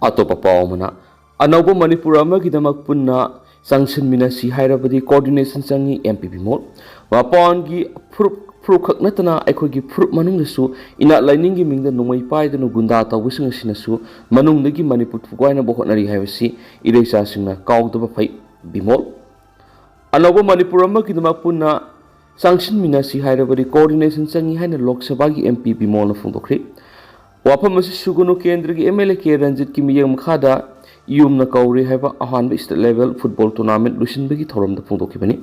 ꯑꯇꯣꯞꯄ ꯄꯥꯎ ꯑꯃꯅ, ꯑꯅꯧꯕ ꯃꯅꯤꯄꯨꯔ ꯑꯃꯒꯤꯗꯃꯛ ꯄꯨꯟꯅ ꯆꯪꯁꯤꯟꯃꯤꯟꯅꯁꯤ ꯍꯥꯏꯔꯕꯗꯤ ꯀꯣꯑꯣꯔꯗꯤꯅꯦꯁꯟ ꯆꯪꯏ, ꯑꯦꯝ ꯄꯤ ꯕꯤꯃꯣꯜ꯫ ꯃꯄꯥꯟꯒꯤ ꯐꯨꯔꯨꯞ, ꯐꯨꯔꯨꯞ ꯈꯛ ꯅꯠꯇꯅ ꯑꯩꯈꯣꯏꯒꯤ ꯐꯨꯔꯨꯞ ꯃꯅꯨꯡꯗꯁꯨ ꯏꯅꯥꯠ ꯂꯥꯏꯅꯤꯡꯒꯤ ꯃꯤꯡꯗ ꯅꯣꯡꯃꯩ ꯄꯥꯏꯗꯨꯅ ꯒꯨꯟꯗꯥ ꯇꯧꯕꯁꯤꯡ ꯑꯁꯤꯅꯁꯨ ꯃꯅꯨꯡꯗꯒꯤ ꯃꯅꯤꯄꯨꯔ ꯊꯨꯒꯥꯏꯅꯕ ꯍꯣꯠꯅꯔꯤ ꯍꯥꯏꯕꯁꯤ ꯏꯔꯩꯆꯥꯁꯤꯡꯅ ꯀꯥꯎꯗꯕ ꯐꯩ, ꯕꯤꯃꯣꯜ꯫ ꯑꯅꯧꯕ ꯃꯅꯤꯄꯨꯔ ꯑꯃꯒꯤꯗꯃꯛ ꯄꯨꯟꯅ ꯆꯪꯁꯤꯟꯃꯤꯟꯅꯁꯤ ꯍꯥꯏꯔꯕꯗꯤ ꯀꯣꯑꯣꯔꯗꯤꯅꯦꯁꯟ ꯆꯪꯏ ꯍꯥꯏꯅ ꯂꯣꯛ ꯁꯚꯥꯒꯤ ꯑꯦꯝ ꯄꯤ ꯕꯤꯃꯣꯜꯅ ꯐꯣꯡꯗꯣꯛꯈ꯭ꯔꯤ꯫ ꯋꯥꯐꯝ ꯑꯁꯤ ꯁꯨꯒꯅꯨ ꯀꯦꯟꯗ꯭ꯔꯒꯤ ꯑꯦꯝ ꯑꯦꯜ ꯑꯦ ꯀꯦ ꯔꯟꯖꯤꯠꯀꯤ ꯃꯤꯠꯌꯦꯡ ꯃꯈꯥꯗ ꯏꯌꯨꯝꯅ ꯀꯧꯔꯤ ꯍꯥꯏꯕ ꯑꯍꯥꯟꯕ ꯁ꯭ꯇꯦꯠ ꯂꯦꯚꯦꯜ ꯐꯨꯠꯕꯣꯜ ꯇꯣꯔꯅꯥꯃꯦꯟꯠ ꯂꯣꯏꯁꯤꯟꯕꯒꯤ ꯊꯧꯔꯝꯗ ꯐꯣꯡꯗꯣꯛꯈꯤꯕꯅꯤ꯫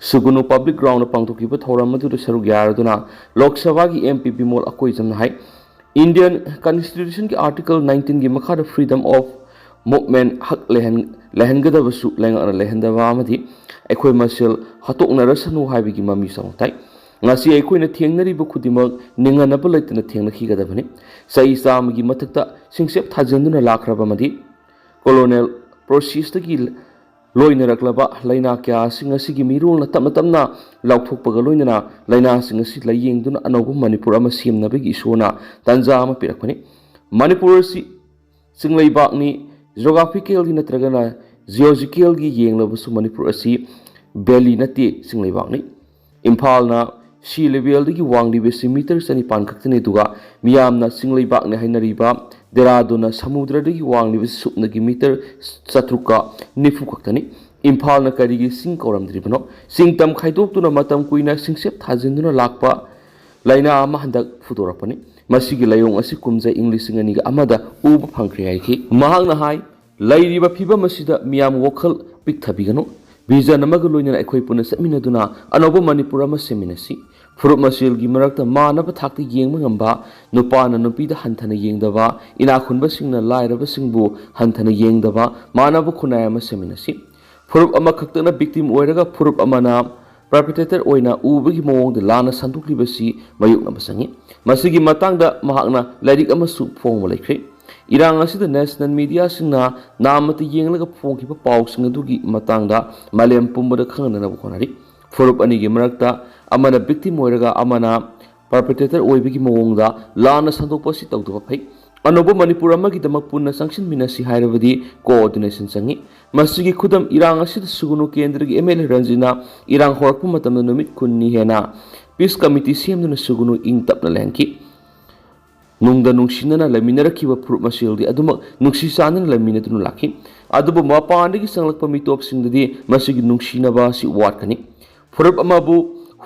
ꯁꯨꯒꯅꯨ ꯄꯕ꯭ꯂꯤꯛ ꯒ꯭ꯔꯥꯎꯟꯗ ꯄꯥꯡꯊꯣꯛꯈꯤꯕ ꯊꯧꯔꯝ ꯑꯗꯨꯗ ꯁꯔꯨꯛ ꯌꯥꯔꯗꯨꯅ ꯂꯣꯛ ꯁꯚꯥꯒꯤ ꯑꯦꯝ ꯄꯤ ꯕꯤꯃꯣꯜ ꯑꯀꯣꯏꯖꯝꯅ ꯍꯥꯏ, ꯏꯟꯗꯤꯌꯟ ꯀꯟꯁꯇꯤꯇ꯭ꯌꯨꯁꯟꯒꯤ ꯑꯥꯔꯇꯤꯀꯜ ꯅꯥꯏꯟꯇꯤꯟꯒꯤ ꯃꯈꯥꯗ ꯐ꯭ꯔꯤꯗꯝ ꯑꯣꯐ ꯃꯨꯚꯃꯦꯟꯠ ꯍꯛ ꯂꯩꯍꯟ-, ꯂꯩꯍꯟꯒꯗꯕꯁꯨ ꯂꯩꯉꯥꯛꯅ ꯂꯩꯍꯟꯗꯕ ꯑꯃꯗꯤ ꯑꯩꯈꯣꯏ ꯃꯁꯦꯜ ꯍꯥꯠꯇꯣꯛꯅꯔꯁꯅꯨ ꯍꯥꯏꯕꯒꯤ ꯃꯃꯤ ꯆꯥꯎꯅ ꯇꯥꯏ꯫ ꯉꯁꯤ ꯑꯩꯈꯣꯏꯅ ꯊꯦꯡꯅꯔꯤꯕ ꯈꯨꯗꯤꯡꯃꯛ ꯅꯤꯡꯍꯟꯅꯕ ꯂꯩꯇꯅ ꯊꯦꯡꯅꯈꯤꯒꯗꯕꯅꯤ꯫ ꯆꯍꯤ ꯆꯥꯝꯃꯒꯤ ꯃꯊꯛꯇ ꯁꯤꯡꯆꯞ ꯊꯥꯖꯤꯟꯗꯨꯅ ꯂꯥꯛꯈ꯭ꯔꯕ ꯑꯃꯗꯤ ꯀꯣꯂꯣꯅꯦꯜ ꯄ꯭ꯔꯣꯁꯦꯁꯇꯒꯤ ꯂꯣꯏꯅꯔꯛꯂꯕ ꯂꯥꯏꯅꯥ ꯀꯌꯥ ꯑꯁꯤ ꯉꯁꯤꯒꯤ ꯃꯤꯔꯣꯜꯅ ꯇꯞꯅ ꯇꯞꯅ ꯂꯥꯎꯊꯣꯛꯄꯒ ꯂꯣꯏꯅꯅ ꯂꯥꯏꯅꯥꯁꯤꯡ ꯑꯁꯤ ꯂꯥꯏꯌꯦꯡꯗꯨꯅ ꯑꯅꯧꯕ ꯃꯅꯤꯄꯨꯔ ꯑꯃ ꯁꯦꯝꯅꯕꯒꯤ ꯏꯁꯣꯔꯅ ꯇꯥꯟꯖꯥ ꯑꯃ ꯄꯤꯔꯛꯄꯅꯤ꯫ ꯃꯅꯤꯄꯨꯔ ꯑꯁꯤ ꯆꯤꯡꯂꯩꯕꯥꯛꯅꯤ꯫ Geographicalꯒꯤ ꯅꯠꯇ꯭ꯔꯒꯅ geologicalꯒꯤ ꯌꯦꯡꯂꯕꯁꯨ ꯃꯅꯤꯄꯨꯔ ꯑꯁꯤ valley ꯅꯠꯇꯦ, ꯆꯤꯡꯂꯩꯕꯥꯛꯅꯤ꯫ ꯏꯝꯐꯥꯜꯅ sea levelꯗꯒꯤ ꯋꯥꯡꯂꯤꯕꯁꯤ meter ꯆꯅꯤꯄꯥꯟ ꯈꯛꯇꯅꯤ, ꯑꯗꯨꯒ ꯃꯤꯌꯥꯝꯅ ꯆꯤꯡꯂꯩꯕꯥꯛꯅꯤ ꯍꯥꯏꯅꯔꯤꯕ ꯗꯦꯔꯥꯗꯨꯟꯅ ꯁꯃꯨꯗ꯭ꯔꯗꯒꯤ ꯋꯥꯡꯂꯤꯕꯁꯤ ꯁꯨꯞꯅꯒꯤ meter ꯆꯥꯇ꯭ꯔꯨꯛꯀ ꯅꯤꯐꯨ ꯈꯛꯇꯅꯤ꯫ ꯏꯝꯐꯥꯜꯅ ꯀꯔꯤꯒꯤ ꯆꯤꯡ ꯀꯧꯔꯝꯗ꯭ꯔꯤꯕꯅꯣ? ꯆꯤꯡ ꯇꯝ ꯈꯥꯏꯗꯣꯛꯇꯨꯅ ꯃꯇꯝ ꯀꯨꯏꯅ ꯆꯤꯡꯁꯦꯞ ꯊꯥꯖꯤꯟꯗꯨꯅ ꯂꯥꯛꯄ ꯂꯥꯏꯅꯥ ꯑꯃ ꯍꯟꯗꯛ ꯐꯨꯗꯣꯔꯛꯄꯅꯤ꯫ ꯃꯁꯤꯒꯤ ꯂꯥꯏꯑꯣꯡ ꯑꯁꯤ ꯀꯨꯝꯖꯥ ꯏꯪ ꯂꯤꯁꯤꯡ ꯑꯅꯤꯒ ꯑꯃꯗ ꯎꯕ ꯐꯪꯈ꯭ꯔꯦ ꯍꯥꯏꯈꯤ꯫ ꯃꯍꯥꯛꯅ ꯍꯥꯏ, ꯂꯩꯔꯤꯕ ꯐꯤꯕꯝ ꯑꯁꯤꯗ ꯃꯤꯌꯥꯝ ꯋꯥꯈꯜ ꯄꯤꯛꯊꯕꯤꯒꯅꯨ꯫ Vision ꯑꯃꯒ ꯂꯣꯏꯅꯅ ꯑꯩꯈꯣꯏ ꯄꯨꯟꯅ ꯆꯠꯃꯤꯟꯅꯗꯨꯅ ꯑꯅꯧꯕ ꯃꯅꯤꯄꯨꯔ ꯑꯃ ꯁꯦꯝꯃꯤꯟꯅꯁꯤ꯫ ꯐꯨꯔꯨꯞ ꯃꯁꯦꯜꯒꯤ ꯃꯔꯛꯇ ꯃꯥꯟꯅꯕ ꯊꯥꯛꯇ ꯌꯦꯡꯕ ꯉꯝꯕ, ꯅꯨꯄꯥꯅ ꯅꯨꯄꯤꯗ ꯍꯟꯊꯅ ꯌꯦꯡꯗꯕ, ꯏꯅꯥꯛ ꯈꯨꯟꯕꯁꯤꯡꯅ ꯂꯥꯏꯔꯕꯁꯤꯡꯕꯨ ꯍꯟꯊꯅ ꯌꯦꯡꯗꯕ ꯃꯥꯟꯅꯕ ꯈꯨꯟꯅꯥꯏ ꯑꯃ ꯁꯦꯝꯃꯤꯟꯅꯁꯤ꯫ ꯐꯨꯔꯨꯞ ꯑꯃꯈꯛꯇꯅ victim ꯑꯣꯏꯔꯒ ꯐꯨꯔꯨꯞ ꯑꯃꯅ perpetrator ꯑꯣꯏꯅ ꯎꯕꯒꯤ ꯃꯑꯣꯡꯗ ꯂꯥꯟꯅ ꯁꯟꯗꯣꯛꯂꯤꯕꯁꯤ ꯃꯥꯌꯣꯛꯅꯕ ꯆꯪꯏ꯫ ꯃꯁꯤꯒꯤ ꯃꯇꯥꯡꯗ ꯃꯍꯥꯛꯅ ꯂꯥꯏꯔꯤꯛ ꯑꯃꯁꯨ ꯐꯣꯡꯕ ꯂꯩꯈ꯭ꯔꯦ꯫ ꯏꯔꯥꯡ ꯑꯁꯤꯗ national mediaꯁꯤꯡꯅ ꯅꯥꯃꯠꯇ ꯌꯦꯡꯂꯒ ꯐꯣꯡꯈꯤꯕ ꯄꯥꯎꯁꯤꯡ ꯑꯗꯨꯒꯤ ꯃꯇꯥꯡꯗ ꯃꯥꯂꯦꯝ ꯄꯨꯝꯕꯗ ꯈꯪꯍꯟꯅꯕ ꯍꯣꯠꯅꯔꯤ꯫ ꯐꯨꯔꯨꯞ ꯑꯅꯤꯒꯤ ꯃꯔꯛꯇ ꯑꯃꯅ victim ꯑꯣꯏꯔꯒ ꯑꯃꯅ perpetrator ꯑꯣꯏꯕꯒꯤ ꯃꯑꯣꯡꯗ ꯂꯥꯟꯅ ꯁꯟꯗꯣꯛꯄ ꯑꯁꯤ ꯇꯧꯗꯕ ꯐꯩ꯫ ꯑꯅꯧꯕ ꯃꯅꯤꯄꯨꯔ ꯑꯃꯒꯤꯗꯃꯛ ꯄꯨꯟꯅ ꯆꯪꯁꯤꯟꯃꯤꯟꯅꯁꯤ ꯍꯥꯏꯔꯕꯗꯤ coordination ꯆꯪꯏ꯫ ꯃꯁꯤꯒꯤ ꯈꯨꯗꯝ ꯏꯔꯥꯡ ꯑꯁꯤꯗ ꯁꯨꯒꯨꯅꯨ ꯀꯦꯟꯗ꯭ꯔꯒꯤ MLA ꯔꯟꯖꯤꯠꯅ ꯏꯔꯥꯡ ꯍꯧꯔꯛꯄ ꯃꯇꯝꯗ ꯅꯨꯃꯤꯠ ꯀꯨꯟꯅꯤ ꯍꯦꯟꯅ peace committee ꯁꯦꯝꯗꯨꯅ ꯁꯨꯒꯨꯅꯨ ꯏꯪ ꯇꯞꯅ ꯂꯩꯍꯟꯈꯤ꯫ ꯅꯨꯡꯗ ꯅꯨꯡꯁꯤꯅꯅ ꯂꯩꯃꯤꯟꯅꯔꯛꯈꯤꯕ ꯐꯨꯔꯨꯞ ꯃꯁꯦꯜꯗꯤ ꯑꯗꯨꯃꯛ ꯅꯨꯡꯁꯤ ꯆꯥꯟꯅꯅ ꯂꯩꯃꯤꯟꯅꯗꯨꯅ ꯂꯥꯛꯈꯤ꯫ ꯑꯗꯨꯕꯨ ꯃꯄꯥꯟꯗꯒꯤ ꯆꯪꯂꯛꯄ ꯃꯤꯇꯣꯞꯁꯤꯡꯗꯗꯤ ꯃꯁꯤꯒꯤ ꯅꯨꯡꯁꯤꯅꯕ ꯑꯁꯤ ꯋꯥꯠꯀꯅꯤ꯫ ꯐꯨꯔꯨꯞ ꯑꯃꯕꯨ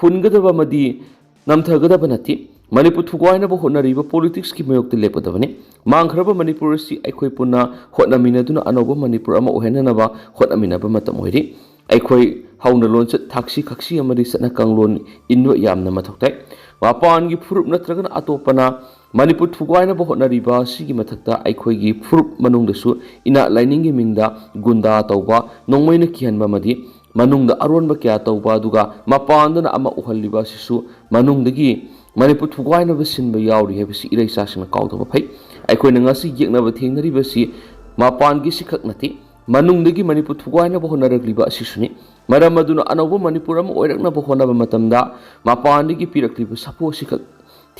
ꯍꯨꯟꯒꯗꯕ ꯑꯃꯗꯤ ꯅꯝꯊꯒꯗꯕ ꯅꯠꯇꯦ꯫ ꯃꯅꯤꯄꯨꯔ ꯊꯨꯒꯥꯏꯅꯕ ꯍꯣꯠꯅꯔꯤꯕ politicsꯀꯤ ꯃꯥꯌꯣꯛꯇ ꯂꯦꯞꯀꯗꯕꯅꯤ꯫ ꯃꯥꯡꯈ꯭ꯔꯕ ꯃꯅꯤꯄꯨꯔ ꯑꯁꯤ ꯑꯩꯈꯣꯏ ꯄꯨꯟꯅ ꯍꯣꯠꯅꯃꯤꯟꯅꯗꯨꯅ ꯑꯅꯧꯕ ꯃꯅꯤꯄꯨꯔ ꯑꯃ ꯑꯣꯏꯍꯟꯅꯅꯕ ꯍꯣꯠꯅꯃꯤꯟꯅꯕ ꯃꯇꯝ ꯑꯣꯏꯔꯤ꯫ ꯑꯩꯈꯣꯏ ꯍꯧꯅ ꯂꯣꯟꯆꯠ ꯊꯥꯛꯁꯤ ꯈꯥꯛꯁꯤ ꯑꯃꯗꯤ ꯆꯠꯅ ꯀꯥꯡꯂꯣꯟ ꯏꯟꯕ ꯌꯥꯝꯅ ꯃꯊꯧ ꯇꯥꯏ꯫ ꯃꯄꯥꯟꯒꯤ ꯐꯨꯔꯨꯞ ꯅꯠꯇ꯭ꯔꯒꯅ ꯑꯇꯣꯞꯄꯅ ꯃꯅꯤꯄꯨꯔ ꯊꯨꯒꯥꯏꯅꯕ ꯍꯣꯠꯅꯔꯤꯕ ꯑꯁꯤꯒꯤ ꯃꯊꯛꯇ ꯑꯩꯈꯣꯏꯒꯤ ꯐꯨꯔꯨꯞ ꯃꯅꯨꯡꯗꯁꯨ ꯏꯅꯥꯠ ꯂꯥꯏꯅꯤꯡꯒꯤ ꯃꯤꯡꯗ ꯒꯨꯟꯗꯥ ꯇꯧꯕ, ꯅꯣꯡꯃꯩꯅ ꯀꯤꯍꯟꯕ ꯑꯃꯗꯤ ꯃꯅꯨꯡꯗ ꯑꯔꯣꯟꯕ ꯀꯌꯥ ꯇꯧꯕ, ꯑꯗꯨꯒ ꯃꯄꯥꯟꯗꯅ ꯑꯃ ꯎꯍꯜꯂꯤꯕ ꯑꯁꯤꯁꯨ ꯃꯅꯨꯡꯗꯒꯤ ꯃꯅꯤꯄꯨꯔ ꯊꯨꯒꯥꯏꯅꯕ ꯁꯤꯟꯕ ꯌꯥꯎꯔꯤ ꯍꯥꯏꯕꯁꯤ ꯏꯔꯩꯆꯥꯁꯤꯡꯅ ꯀꯥꯎꯗꯕ ꯐꯩ꯫ ꯑꯩꯈꯣꯏꯅ ꯉꯁꯤ ꯌꯦꯛꯅꯕ ꯊꯦꯡꯅꯔꯤꯕꯁꯤ ꯃꯄꯥꯟꯒꯤ ꯁꯤꯈꯛ ꯅꯠꯇꯦ, ꯃꯅꯨꯡꯗꯒꯤ ꯃꯅꯤꯄꯨꯔ ꯊꯨꯒꯥꯏꯅꯕ ꯍꯣꯠꯅꯔꯛꯂꯤꯕ ꯑꯁꯤꯁꯨꯅꯤ꯫ ꯃꯔꯝ ꯑꯗꯨꯅ ꯑꯅꯧꯕ ꯃꯅꯤꯄꯨꯔ ꯑꯃ ꯑꯣꯏꯔꯛꯅꯕ ꯍꯣꯠꯅꯕ ꯃꯇꯝꯗ ꯃꯄꯥꯟꯗꯒꯤ ꯄꯤꯔꯛꯂꯤꯕ ꯁꯥꯐꯨ ꯑꯁꯤꯈꯛ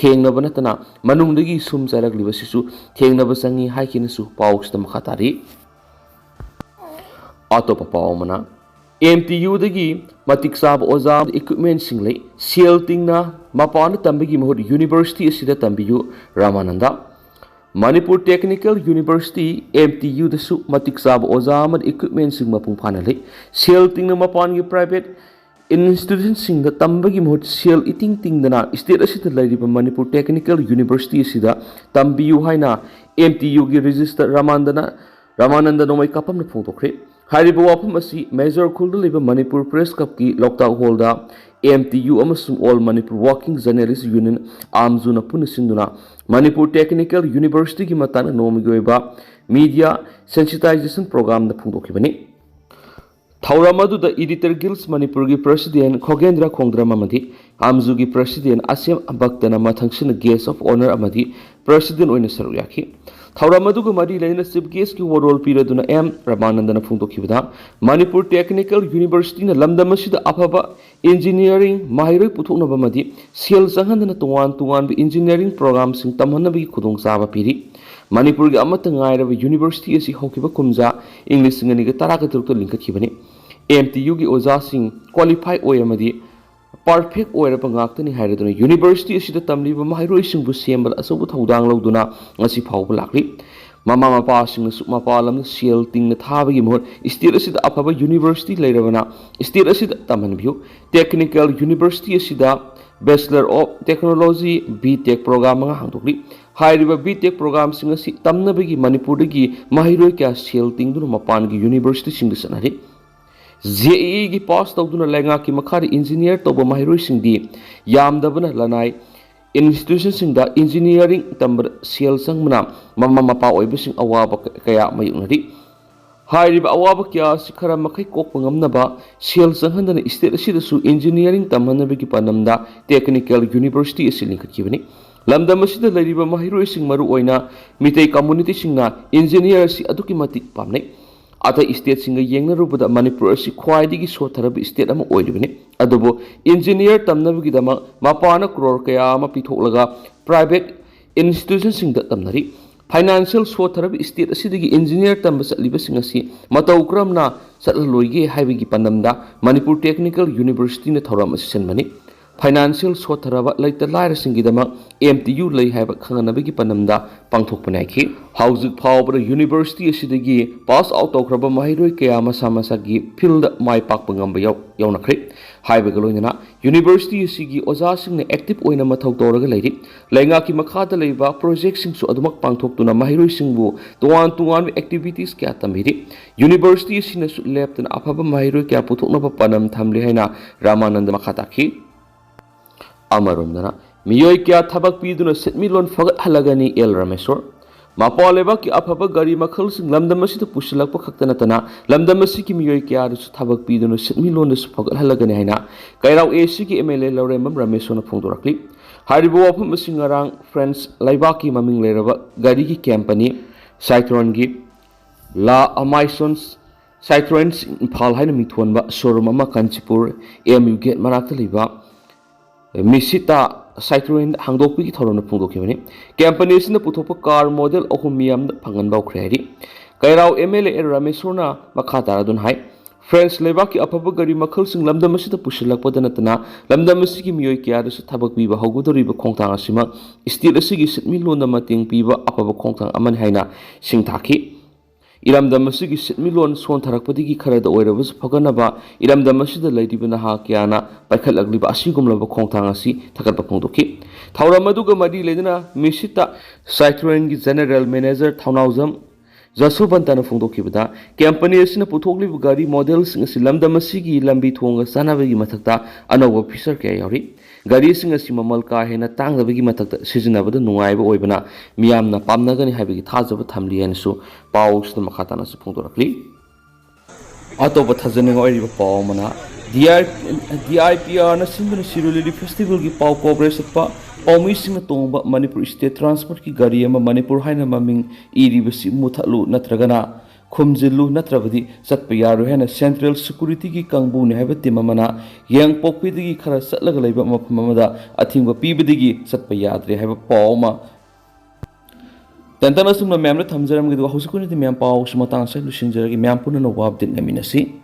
ꯊꯦꯡꯅꯕ ꯅꯠꯇꯅ ꯃꯅꯨꯡꯗꯒꯤ ꯁꯨꯝ ꯆꯥꯏꯔꯛꯂꯤꯕꯁꯤꯁꯨ ꯊꯦꯡꯅꯕ ꯆꯪꯏ ꯍꯥꯏꯈꯤꯅꯁꯨ ꯄꯥꯎꯁꯤꯗ ꯃꯈꯥ ꯇꯥꯔꯤ꯫ ꯑꯇꯣꯞꯄ ꯄꯥꯎ ꯑꯃꯅ, ꯑꯦꯝ ꯇꯤ ꯌꯨꯗꯒꯤ ꯃꯇꯤꯛ ꯆꯥꯕ ꯑꯣꯖꯥ ꯑꯃꯗꯤ equipmentꯁꯤꯡ ꯂꯩ꯫ ꯁꯦꯜ ꯇꯤꯡꯅ ꯃꯄꯥꯟꯗ ꯇꯝꯕꯒꯤ ꯃꯍꯨꯠ university ꯑꯁꯤꯗ ꯇꯝꯕꯤꯌꯨ, Ramananda. Manipur Technical University, M T ꯌꯨꯗꯁꯨ ꯃꯇꯤꯛ ꯆꯥꯕ ꯑꯣꯖꯥ ꯑꯃꯗꯤ equipmentꯁꯤꯡ ꯃꯄꯨꯡ ꯐꯥꯅ ꯂꯩ꯫ ꯁꯦꯜ ꯇꯤꯡꯅ ꯃꯄꯥꯟꯒꯤ private institutionꯁꯤꯡꯗ ꯇꯝꯕꯒꯤ ꯃꯍꯨꯠ ꯁꯦꯜ ꯏꯇꯤꯡ ꯇꯤꯡꯗꯅ state ꯑꯁꯤꯗ ꯂꯩꯔꯤꯕ ꯃꯅꯤꯄꯨꯔ Technical University ꯑꯁꯤꯗ ꯇꯝꯕꯤꯌꯨ ꯍꯥꯏꯅ ꯑꯦꯝ ꯇꯤ ꯌꯨꯒꯤ registrar ꯔꯥꯃꯥꯅꯟꯗꯅ, ꯔꯥꯃꯥꯅꯟꯗ ꯅꯣꯡꯃꯩ ꯀꯥꯄꯝꯅ ꯐꯣꯡꯗꯣꯛꯈ꯭ꯔꯦ꯫ ꯍꯥꯏꯔꯤꯕ ꯋꯥꯐꯝ ꯑꯁꯤ ꯃꯦꯖꯣꯔ ꯈꯨꯜꯗ ꯂꯩꯕ ꯃꯅꯤꯄꯨꯔ Press Clubꯀꯤ ꯂꯣꯛꯇꯥꯛ ꯍꯣꯜꯗ ꯑꯦꯝ ꯇꯤ ꯌꯨ ꯑꯃꯁꯨꯡ All Manipur Working Journalist Union, ꯑꯥꯝꯖꯨꯅ ꯄꯨꯟꯅ ꯁꯤꯟꯗꯨꯅ ꯃꯅꯤꯄꯨꯔ Technical Universityꯒꯤ ꯃꯇꯥꯡꯗ ꯅꯣꯡꯃꯒꯤ ꯑꯣꯏꯕ media sensitization programꯗ ꯐꯣꯡꯗꯣꯛꯈꯤꯕꯅꯤ꯫ ꯊꯧꯔꯝ ꯑꯗꯨꯗ Editor Guilds ꯃꯅꯤꯄꯨꯔꯒꯤ President ꯈꯣꯒꯦꯟꯗ꯭ꯔ ꯈꯣꯡꯗ꯭ꯔꯝ ꯑꯃꯗꯤ ꯑꯥꯝꯖꯨꯒꯤ President ꯑꯁꯦꯝ ꯚꯛꯇꯅ ꯃꯊꯪꯁꯤꯠꯅ Guest of Honour ꯑꯃꯗꯤ President ꯑꯣꯏꯅ ꯁꯔꯨꯛ ꯌꯥꯈꯤ꯫ ꯊꯧꯔꯝ ꯑꯗꯨꯒ ꯃꯔꯤ ꯂꯩꯅꯅ Chief Guestꯀꯤ ꯋꯥꯔꯣꯜ ꯄꯤꯔꯗꯨꯅ ꯑꯦꯝ ꯔꯥꯃꯥꯅꯟꯗꯅ ꯐꯣꯡꯗꯣꯛꯈꯤꯕꯗ, ꯃꯅꯤꯄꯨꯔ Technical Universityꯅ ꯂꯝꯗꯝ ꯑꯁꯤꯗ ꯑꯐꯕ engineering ꯃꯍꯩꯔꯣꯏ ꯄꯨꯊꯣꯛꯅꯕ ꯑꯃꯗꯤ ꯁꯦꯜ ꯆꯪꯍꯟꯗꯅ ꯇꯣꯉꯥꯟ ꯇꯣꯉꯥꯟꯕ engineering programꯁꯤꯡ ꯇꯝꯍꯟꯅꯕꯒꯤ ꯈꯨꯗꯣꯡꯆꯥꯕ ꯄꯤꯔꯤ꯫ ꯃꯅꯤꯄꯨꯔꯒꯤ ꯑꯃꯠꯇ ꯉꯥꯏꯔꯕ university ꯑꯁꯤ ꯍꯧꯈꯤꯕ ꯀꯨꯝꯖꯥ ꯏꯪ ꯂꯤꯁꯤꯡ ꯑꯅꯤꯒ ꯇꯔꯥꯒ ꯇꯔꯨꯛꯇ ꯂꯤꯡꯈꯠꯈꯤꯕꯅꯤ꯫ ꯑꯦꯝ ꯇꯤ ꯌꯨꯒꯤ ꯑꯣꯖꯥꯁꯤꯡ qualify ꯑꯣꯏ ꯑꯃꯗꯤ perfect ꯑꯣꯏꯔꯕ ꯉꯥꯛꯇꯅꯤ ꯍꯥꯏꯔꯗꯨꯅ university ꯑꯁꯤꯗ ꯇꯝꯂꯤꯕ ꯃꯍꯩꯔꯣꯏꯁꯤꯡꯕꯨ ꯁꯦꯝꯕꯗ ꯑꯆꯧꯕ ꯊꯧꯗꯥꯡ ꯂꯧꯗꯨꯅ ꯉꯁꯤ ꯐꯥꯎꯕ ꯂꯥꯛꯂꯤ꯫ ꯃꯃꯥ ꯃꯄꯥꯁꯤꯡꯅꯁꯨ ꯃꯄꯥꯟ ꯂꯝꯗ ꯁꯦꯜ ꯇꯤꯡꯅ ꯊꯥꯕꯒꯤ ꯃꯍꯨꯠ state ꯑꯁꯤꯗ ꯑꯐꯕ university ꯂꯩꯔꯕꯅ state ꯑꯁꯤꯗ ꯇꯝꯍꯟꯕꯤꯌꯨ꯫ Technical University ꯑꯁꯤꯗ Bachelor of Technology B Tech program ꯃꯉꯥ ꯍꯥꯡꯗꯣꯛꯂꯤ꯫ ꯍꯥꯏꯔꯤꯕ B Tech programꯁꯤꯡ ꯑꯁꯤ ꯇꯝꯅꯕꯒꯤ ꯃꯅꯤꯄꯨꯔꯗꯒꯤ ꯃꯍꯩꯔꯣꯏ ꯀꯌꯥ ꯁꯦꯜ ꯇꯤꯡꯗꯨꯅ ꯃꯄꯥꯟꯒꯤ universityꯁꯤꯡꯗ ꯆꯠꯅꯔꯤ꯫ JEEꯒꯤ pass ꯇꯧꯗꯨꯅ ꯂꯩꯉꯥꯛꯀꯤ ꯃꯈꯥꯗ engineer ꯇꯧꯕ ꯃꯍꯩꯔꯣꯏꯁꯤꯡꯗꯤ ꯌꯥꯝꯗꯕꯅ ꯂꯅꯥꯏ institutionꯁꯤꯡꯗ engineering ꯇꯝꯕꯗ ꯁꯦꯜ ꯆꯪꯕꯅ ꯃꯃꯥ ꯃꯄꯥ ꯑꯣꯏꯕꯁꯤꯡ ꯑꯋꯥꯕ ꯀꯌꯥ ꯃꯥꯌꯣꯛꯅꯔꯤ꯫ ꯍꯥꯏꯔꯤꯕ ꯑꯋꯥꯕ ꯀꯌꯥ ꯑꯁꯤ ꯈꯔ ꯃꯈꯩ ꯀꯣꯛꯄ ꯉꯝꯅꯕ ꯁꯦꯜ ꯆꯪꯍꯟꯗꯅ state ꯑꯁꯤꯗꯁꯨ engineering ꯇꯝꯍꯟꯅꯕꯒꯤ ꯄꯥꯟꯗꯝꯗ Technical University ꯑꯁꯤ ꯂꯤꯡꯈꯠꯈꯤꯕꯅꯤ꯫ ꯂꯝꯗꯝ ꯑꯁꯤꯗ ꯂꯩꯔꯤꯕ ꯃꯍꯩꯔꯣꯏꯁꯤꯡ, ꯃꯔꯨꯑꯣꯏꯅ ꯃꯤꯇꯩ communityꯁꯤꯡꯅ engineer ꯑꯁꯤ ꯑꯗꯨꯛꯀꯤ ꯃꯇꯤꯛ ꯄꯥꯝꯅꯩ꯫ ꯑꯇꯩ stateꯁꯤꯡꯒ ꯌꯦꯡꯅꯔꯨꯕꯗ ꯃꯅꯤꯄꯨꯔ ꯑꯁꯤ ꯈ꯭ꯋꯥꯏꯗꯒꯤ ꯁꯣꯠꯊꯔꯕ state ꯑꯃ ꯑꯣꯏꯔꯤꯕꯅꯤ꯫ ꯑꯗꯨꯕꯨ ꯏꯟꯖꯤꯅꯤꯌꯔ ꯇꯝꯅꯕꯒꯤꯗꯃꯛ ꯃꯄꯥꯅ ꯀ꯭ꯔꯣꯔ ꯀꯌꯥ ꯑꯃ ꯄꯤꯊꯣꯛꯂꯒ ꯄ꯭ꯔꯥꯏꯚꯦꯠ ꯏꯟꯁꯇꯤꯇ꯭ꯌꯨꯁꯟꯁꯤꯡꯗ ꯇꯝꯅꯔꯤ꯫ ꯐꯥꯏꯅꯥꯟꯁꯤꯌꯦꯜ ꯁꯣꯠꯊꯔꯕ ꯁ꯭ꯇꯦꯠ ꯑꯁꯤꯗꯒꯤ ꯏꯟꯖꯤꯅꯤꯌꯔ ꯇꯝꯕ ꯆꯠꯂꯤꯕꯁꯤꯡ ꯑꯁꯤ ꯃꯇꯧ ꯀꯔꯝꯅ ꯆꯠꯍꯜꯂꯣꯏꯒꯦ ꯍꯥꯏꯕꯒꯤ ꯄꯥꯟꯗꯝꯗ ꯃꯅꯤꯄꯨꯔ ꯇꯦꯛꯅꯤꯀꯦꯜ ꯌꯨꯅꯤꯚꯔꯁꯤꯇꯤꯅ ꯊꯧꯔꯝ ꯑꯁꯤ ꯁꯤꯟꯕꯅꯤ꯫ ꯐꯥꯏꯅꯥꯟꯁꯤꯌꯦꯜ ꯁꯣꯠꯊꯔꯕ ꯂꯩꯇ ꯂꯥꯏꯔꯁꯤꯡꯒꯤꯗꯃꯛ ꯑꯦꯝ ꯇꯤ ꯌꯨ ꯂꯩ ꯍꯥꯏꯕ ꯈꯪꯍꯟꯅꯕꯒꯤ ꯄꯥꯟꯗꯝꯗ ꯄꯥꯡꯊꯣꯛꯄꯅꯤ ꯍꯥꯏꯈꯤ꯫ ꯍꯧꯖꯤꯛ ꯐꯥꯎꯕꯗ ꯌꯨꯅꯤꯚꯔꯁꯤꯇꯤ ꯑꯁꯤꯗꯒꯤ ꯄꯥꯁ ꯑꯥꯎꯠ ꯇꯧꯈ꯭ꯔꯕ ꯃꯍꯩꯔꯣꯏ ꯀꯌꯥ ꯃꯁꯥ ꯃꯁꯥꯒꯤ ꯐꯤꯜꯗ ꯃꯥꯏ ꯄꯥꯛꯄ ꯉꯝꯕ ꯌꯥꯎ-, ꯌꯥꯎꯅꯈ꯭ꯔꯦ꯫ ꯍꯥꯏꯕꯒ ꯂꯣꯏꯅꯅ ꯌꯨꯅꯤꯚꯔꯁꯤꯇꯤ ꯑꯁꯤꯒꯤ ꯑꯣꯖꯥꯁꯤꯡꯅ ꯑꯦꯛꯇꯤꯚ ꯑꯣꯏꯅ ꯃꯊꯧ ꯇꯧꯔꯒ ꯂꯩꯔꯤ꯫ ꯂꯩꯉꯥꯛꯀꯤ ꯃꯈꯥꯗ ꯂꯩꯕ ꯄ꯭ꯔꯣꯖꯦꯛꯁꯤꯡꯁꯨ ꯑꯗꯨꯃꯛ ꯄꯥꯡꯊꯣꯛꯇꯨꯅ ꯃꯍꯩꯔꯣꯏꯁꯤꯡꯕꯨ ꯇꯣꯉꯥꯟ ꯇꯣꯉꯥꯟꯕ ꯑꯦꯛꯇꯤꯚꯤꯇꯤꯁ ꯀꯌꯥ ꯇꯝꯕꯤꯔꯤ꯫ ꯌꯨꯅꯤꯚꯔꯁꯤꯇꯤ ꯑꯁꯤꯅꯁꯨ ꯂꯦꯞꯇꯅ ꯑꯐꯕ ꯃꯍꯩꯔꯣꯏ ꯀꯌꯥ ꯄꯨꯊꯣꯛꯅꯕ ꯄꯥꯟꯗꯝ ꯊꯝꯂꯤ ꯍꯥꯏꯅ ꯔꯥꯃꯥꯅꯟꯗ ꯃꯈꯥ ꯇꯥꯈꯤ꯫ ꯑꯃꯔꯣꯝꯗꯅ ꯃꯤꯑꯣꯏ ꯀꯌꯥ ꯊꯕꯛ ꯄꯤꯗꯨꯅ ꯁꯦꯟꯃꯤꯠꯂꯣꯟ ꯐꯒꯠꯍꯜꯂꯒꯅꯤ, ꯑꯦꯜ ꯔꯥꯃꯦꯁꯣꯔ꯫ ꯃꯄꯥꯟ ꯂꯩꯕꯥꯛꯀꯤ ꯑꯐꯕ ꯒꯥꯔꯤ ꯃꯈꯜꯁꯤꯡ ꯂꯝꯗꯝ ꯑꯁꯤꯗ ꯄꯨꯁꯤꯜꯂꯛꯄ ꯈꯛꯇ ꯅꯠꯇꯅ ꯂꯝꯗꯝ ꯑꯁꯤꯒꯤ ꯃꯤꯑꯣꯏ ꯀꯌꯥꯗꯁꯨ ꯊꯕꯛ ꯄꯤꯗꯨꯅ ꯁꯦꯟꯃꯤꯠꯂꯣꯟꯗꯁꯨ ꯐꯒꯠꯍꯜꯂꯒꯅꯤ ꯍꯥꯏꯅ ꯀꯩꯔꯥꯎ ꯑꯦ ꯁꯤꯒꯤ ꯑꯦꯝ ꯑꯦꯜ ꯑꯦ ꯂꯧꯔꯦꯝꯕꯝ ꯔꯥꯃꯦꯁꯣꯔꯅ ꯐꯣꯡꯗꯣꯔꯛꯂꯤ꯫ ꯍꯥꯏꯔꯤꯕ ꯋꯥꯐꯝ ꯑꯁꯤ ꯉꯔꯥꯡ ꯐ꯭ꯔꯦꯟꯁ ꯂꯩꯕꯥꯛꯀꯤ ꯃꯃꯤꯡ ꯂꯩꯔꯕ ꯒꯥꯔꯤꯒꯤ ꯀꯝꯄꯅꯤ ꯁꯥꯏꯇ꯭ꯔꯣꯟꯒꯤ ꯂꯥ ꯑꯃꯥꯏꯁꯣꯟ ꯁꯥꯏꯇ꯭ꯔꯣꯟ ꯏꯝꯐꯥꯜ ꯍꯥꯏꯅ ꯃꯤꯡꯊꯣꯟꯕ ꯁꯣꯔꯨꯝ ꯑꯃ ꯀꯥꯟꯆꯤꯄꯨꯔ ꯑꯦꯝ ꯌꯨ ꯒꯦꯠ ꯃꯅꯥꯛꯇ ꯂꯩꯕ ꯃꯤꯁꯤꯇꯥ ꯁꯥꯏꯇ꯭ꯔꯣꯟ ꯍꯥꯡꯗꯣꯛꯄꯒꯤ ꯊꯧꯔꯝꯅ ꯐꯣꯡꯗꯣꯛꯈꯤꯕꯅꯤ꯫ ꯀꯝꯄꯅꯤ ꯑꯁꯤꯅ ꯄꯨꯊꯣꯛꯄ ꯀꯥꯔ ꯃꯣꯗꯦꯜ ꯑꯍꯨꯝ ꯃꯤꯌꯥꯝꯗ ꯐꯪꯍꯟꯕ ꯍꯧꯈ꯭ꯔꯦ ꯍꯥꯏꯔꯤ꯫ ꯀꯩꯔꯥꯎ ꯑꯦꯝ ꯑꯦꯜ ꯑꯦ ꯑꯦꯜ ꯔꯥꯃꯦꯁꯣꯔꯅ ꯃꯈꯥ ꯇꯥꯔꯗꯨꯅ ꯍꯥꯏ, ꯐ꯭ꯔꯦꯟꯁ ꯂꯩꯕꯥꯛꯀꯤ ꯑꯐꯕ ꯒꯥꯔꯤ ꯃꯈꯜꯁꯤꯡ ꯂꯝꯗꯝ ꯑꯁꯤꯗ ꯄꯨꯁꯤꯜꯂꯛꯄꯗ ꯅꯠꯇꯅ ꯂꯝꯗꯝ ꯑꯁꯤꯒꯤ ꯃꯤꯑꯣꯏ ꯀꯌꯥꯗꯁꯨ ꯊꯕꯛ ꯄꯤꯕ ꯍꯧꯒꯗꯧꯔꯤꯕ ꯈꯣꯡꯊꯥꯡ ꯑꯁꯤꯃꯛ ꯁ꯭ꯇꯦꯠ ꯑꯁꯤꯒꯤ ꯁꯦꯟꯃꯤꯠꯂꯣꯟꯗ ꯃꯇꯦꯡ ꯄꯤꯕ ꯑꯐꯕ ꯈꯣꯡꯊꯥꯡ ꯑꯃꯅꯤ ꯍꯥꯏꯅ ꯁꯤꯡꯊꯥꯈꯤ꯫ ꯏꯔꯝꯗꯝ ꯑꯁꯤꯒꯤ ꯁꯦꯟꯃꯤꯠꯂꯣꯟ ꯁꯣꯟꯊꯔꯛꯄꯗꯒꯤ ꯈꯔꯗ ꯑꯣꯏꯔꯕꯁꯨ ꯐꯒꯠꯅꯕ ꯏꯔꯝꯗꯝ ꯑꯁꯤꯗ ꯂꯩꯔꯤꯕ ꯅꯍꯥ ꯀꯌꯥꯅ ꯄꯥꯏꯈꯠꯂꯛꯂꯤꯕ ꯑꯁꯤꯒꯨꯝꯂꯕ ꯈꯣꯡꯊꯥꯡ ꯑꯁꯤ ꯊꯥꯒꯠꯄ ꯐꯣꯡꯗꯣꯛꯈꯤ꯫ ꯊꯧꯔꯝ ꯑꯗꯨꯒ ꯃꯔꯤ ꯂꯩꯅꯅ ꯃꯤꯁꯤꯇꯥ ꯁꯥꯏꯇ꯭ꯔꯣꯟꯒꯤ ꯖꯦꯅꯔꯦꯜ ꯃꯦꯅꯦꯖꯔ ꯊꯧꯅꯥꯎꯖꯝ ꯖꯁꯣꯕꯟꯇꯅ ꯐꯣꯡꯗꯣꯛꯈꯤꯕꯗ, ꯀꯝꯄꯅꯤ ꯑꯁꯤꯅ ꯄꯨꯊꯣꯛꯂꯤꯕ ꯒꯥꯔꯤ ꯃꯣꯗꯦꯜꯁꯤꯡ ꯑꯁꯤ ꯂꯝꯗꯝ ꯑꯁꯤꯒꯤ ꯂꯝꯕꯤ ꯊꯣꯡꯒ ꯆꯥꯟꯅꯕꯒꯤ ꯃꯊꯛꯇ ꯑꯅꯧꯕ ꯐꯤꯆꯔ ꯀꯌꯥ ꯌꯥꯎꯔꯤ꯫ ꯒꯥꯔꯤꯁꯤꯡ ꯑꯁꯤ ꯃꯃꯜ ꯀꯥ ꯍꯦꯟꯅ ꯇꯥꯡꯗꯕꯒꯤ ꯃꯊꯛꯇ ꯁꯤꯖꯤꯟꯅꯕꯗ ꯅꯨꯡꯉꯥꯏꯕ ꯑꯣꯏꯕꯅ ꯃꯤꯌꯥꯝꯅ ꯄꯥꯝꯅꯒꯅꯤ ꯍꯥꯏꯕꯒꯤ ꯊꯥꯖꯕ ꯊꯝꯂꯤ ꯍꯥꯏꯅꯁꯨ ꯄꯥꯎꯁꯤꯗ ꯃꯈꯥ ꯇꯥꯅꯁꯨ ꯐꯣꯡꯗꯣꯔꯛꯂꯤ꯫ ꯑꯇꯣꯞꯄ ꯊꯥꯖꯅꯤꯡꯉꯥꯏ ꯑꯣꯏꯔꯤꯕ ꯄꯥꯎ ꯑꯃꯅ, D I, D I P ꯑꯥꯔꯅ ꯁꯤꯟꯗꯨꯅ ꯁꯤꯔꯣꯏ ꯂꯤꯂꯤ ꯐꯦꯁꯇꯤꯚꯦꯜꯒꯤ ꯄꯥꯎ ꯀꯣꯚꯔꯦꯖ ꯆꯠꯄ ꯄꯥꯎꯃꯤꯁꯤꯡꯅ ꯇꯣꯡꯕ ꯃꯅꯤꯄꯨꯔ ꯁ꯭ꯇꯦꯠ ꯇ꯭ꯔꯥꯟꯁꯄꯣꯔꯠꯀꯤ ꯒꯥꯔꯤ ꯑꯃ ꯃꯅꯤꯄꯨꯔ ꯍꯥꯏꯅ ꯃꯃꯤꯡ ꯏꯔꯤꯕꯁꯤ ꯃꯨꯊꯠꯂꯨ ꯅꯠꯇ꯭ꯔꯒꯅ ꯈꯨꯝꯖꯤꯜꯂꯨ, ꯅꯠꯇ꯭ꯔꯕꯗꯤ ꯆꯠꯄ ꯌꯥꯔꯣꯏ ꯍꯥꯏꯅ Central Security ꯒꯤ ꯀꯥꯡꯕꯨꯅꯤ ꯍꯥꯏꯕ team ꯑꯃꯅ ꯌꯥꯏꯉꯪꯄꯣꯛꯄꯤꯗꯒꯤ ꯈꯔ ꯆꯠꯂꯒ ꯂꯩꯕ ꯃꯐꯝ ꯑꯃꯗ ꯑꯊꯤꯡꯕ ꯄꯤꯕꯗꯒꯤ ꯆꯠꯄ ꯌꯥꯗ꯭ꯔꯦ ꯍꯥꯏꯕ ꯄꯥꯎ ꯑꯃ꯫ ꯇꯦꯟꯇꯛꯅ ꯑꯁꯨꯝꯅ ꯃꯌꯥꯝꯗ ꯊꯝꯖꯔꯝꯒꯦ, ꯑꯗꯨꯒ ꯍꯧꯖꯤꯛ ꯑꯣꯏꯅꯗꯤ ꯃꯌꯥꯝ ꯄꯥꯎꯁꯤ ꯃꯇꯥꯡ ꯑꯁꯤꯗ ꯂꯣꯏꯁꯤꯟꯖꯔꯒꯦ꯫ ꯃꯌꯥꯝ ꯄꯨꯟꯅ ꯑꯅꯧꯕ update ꯉꯥꯏꯃꯤꯟꯅꯁꯤ꯫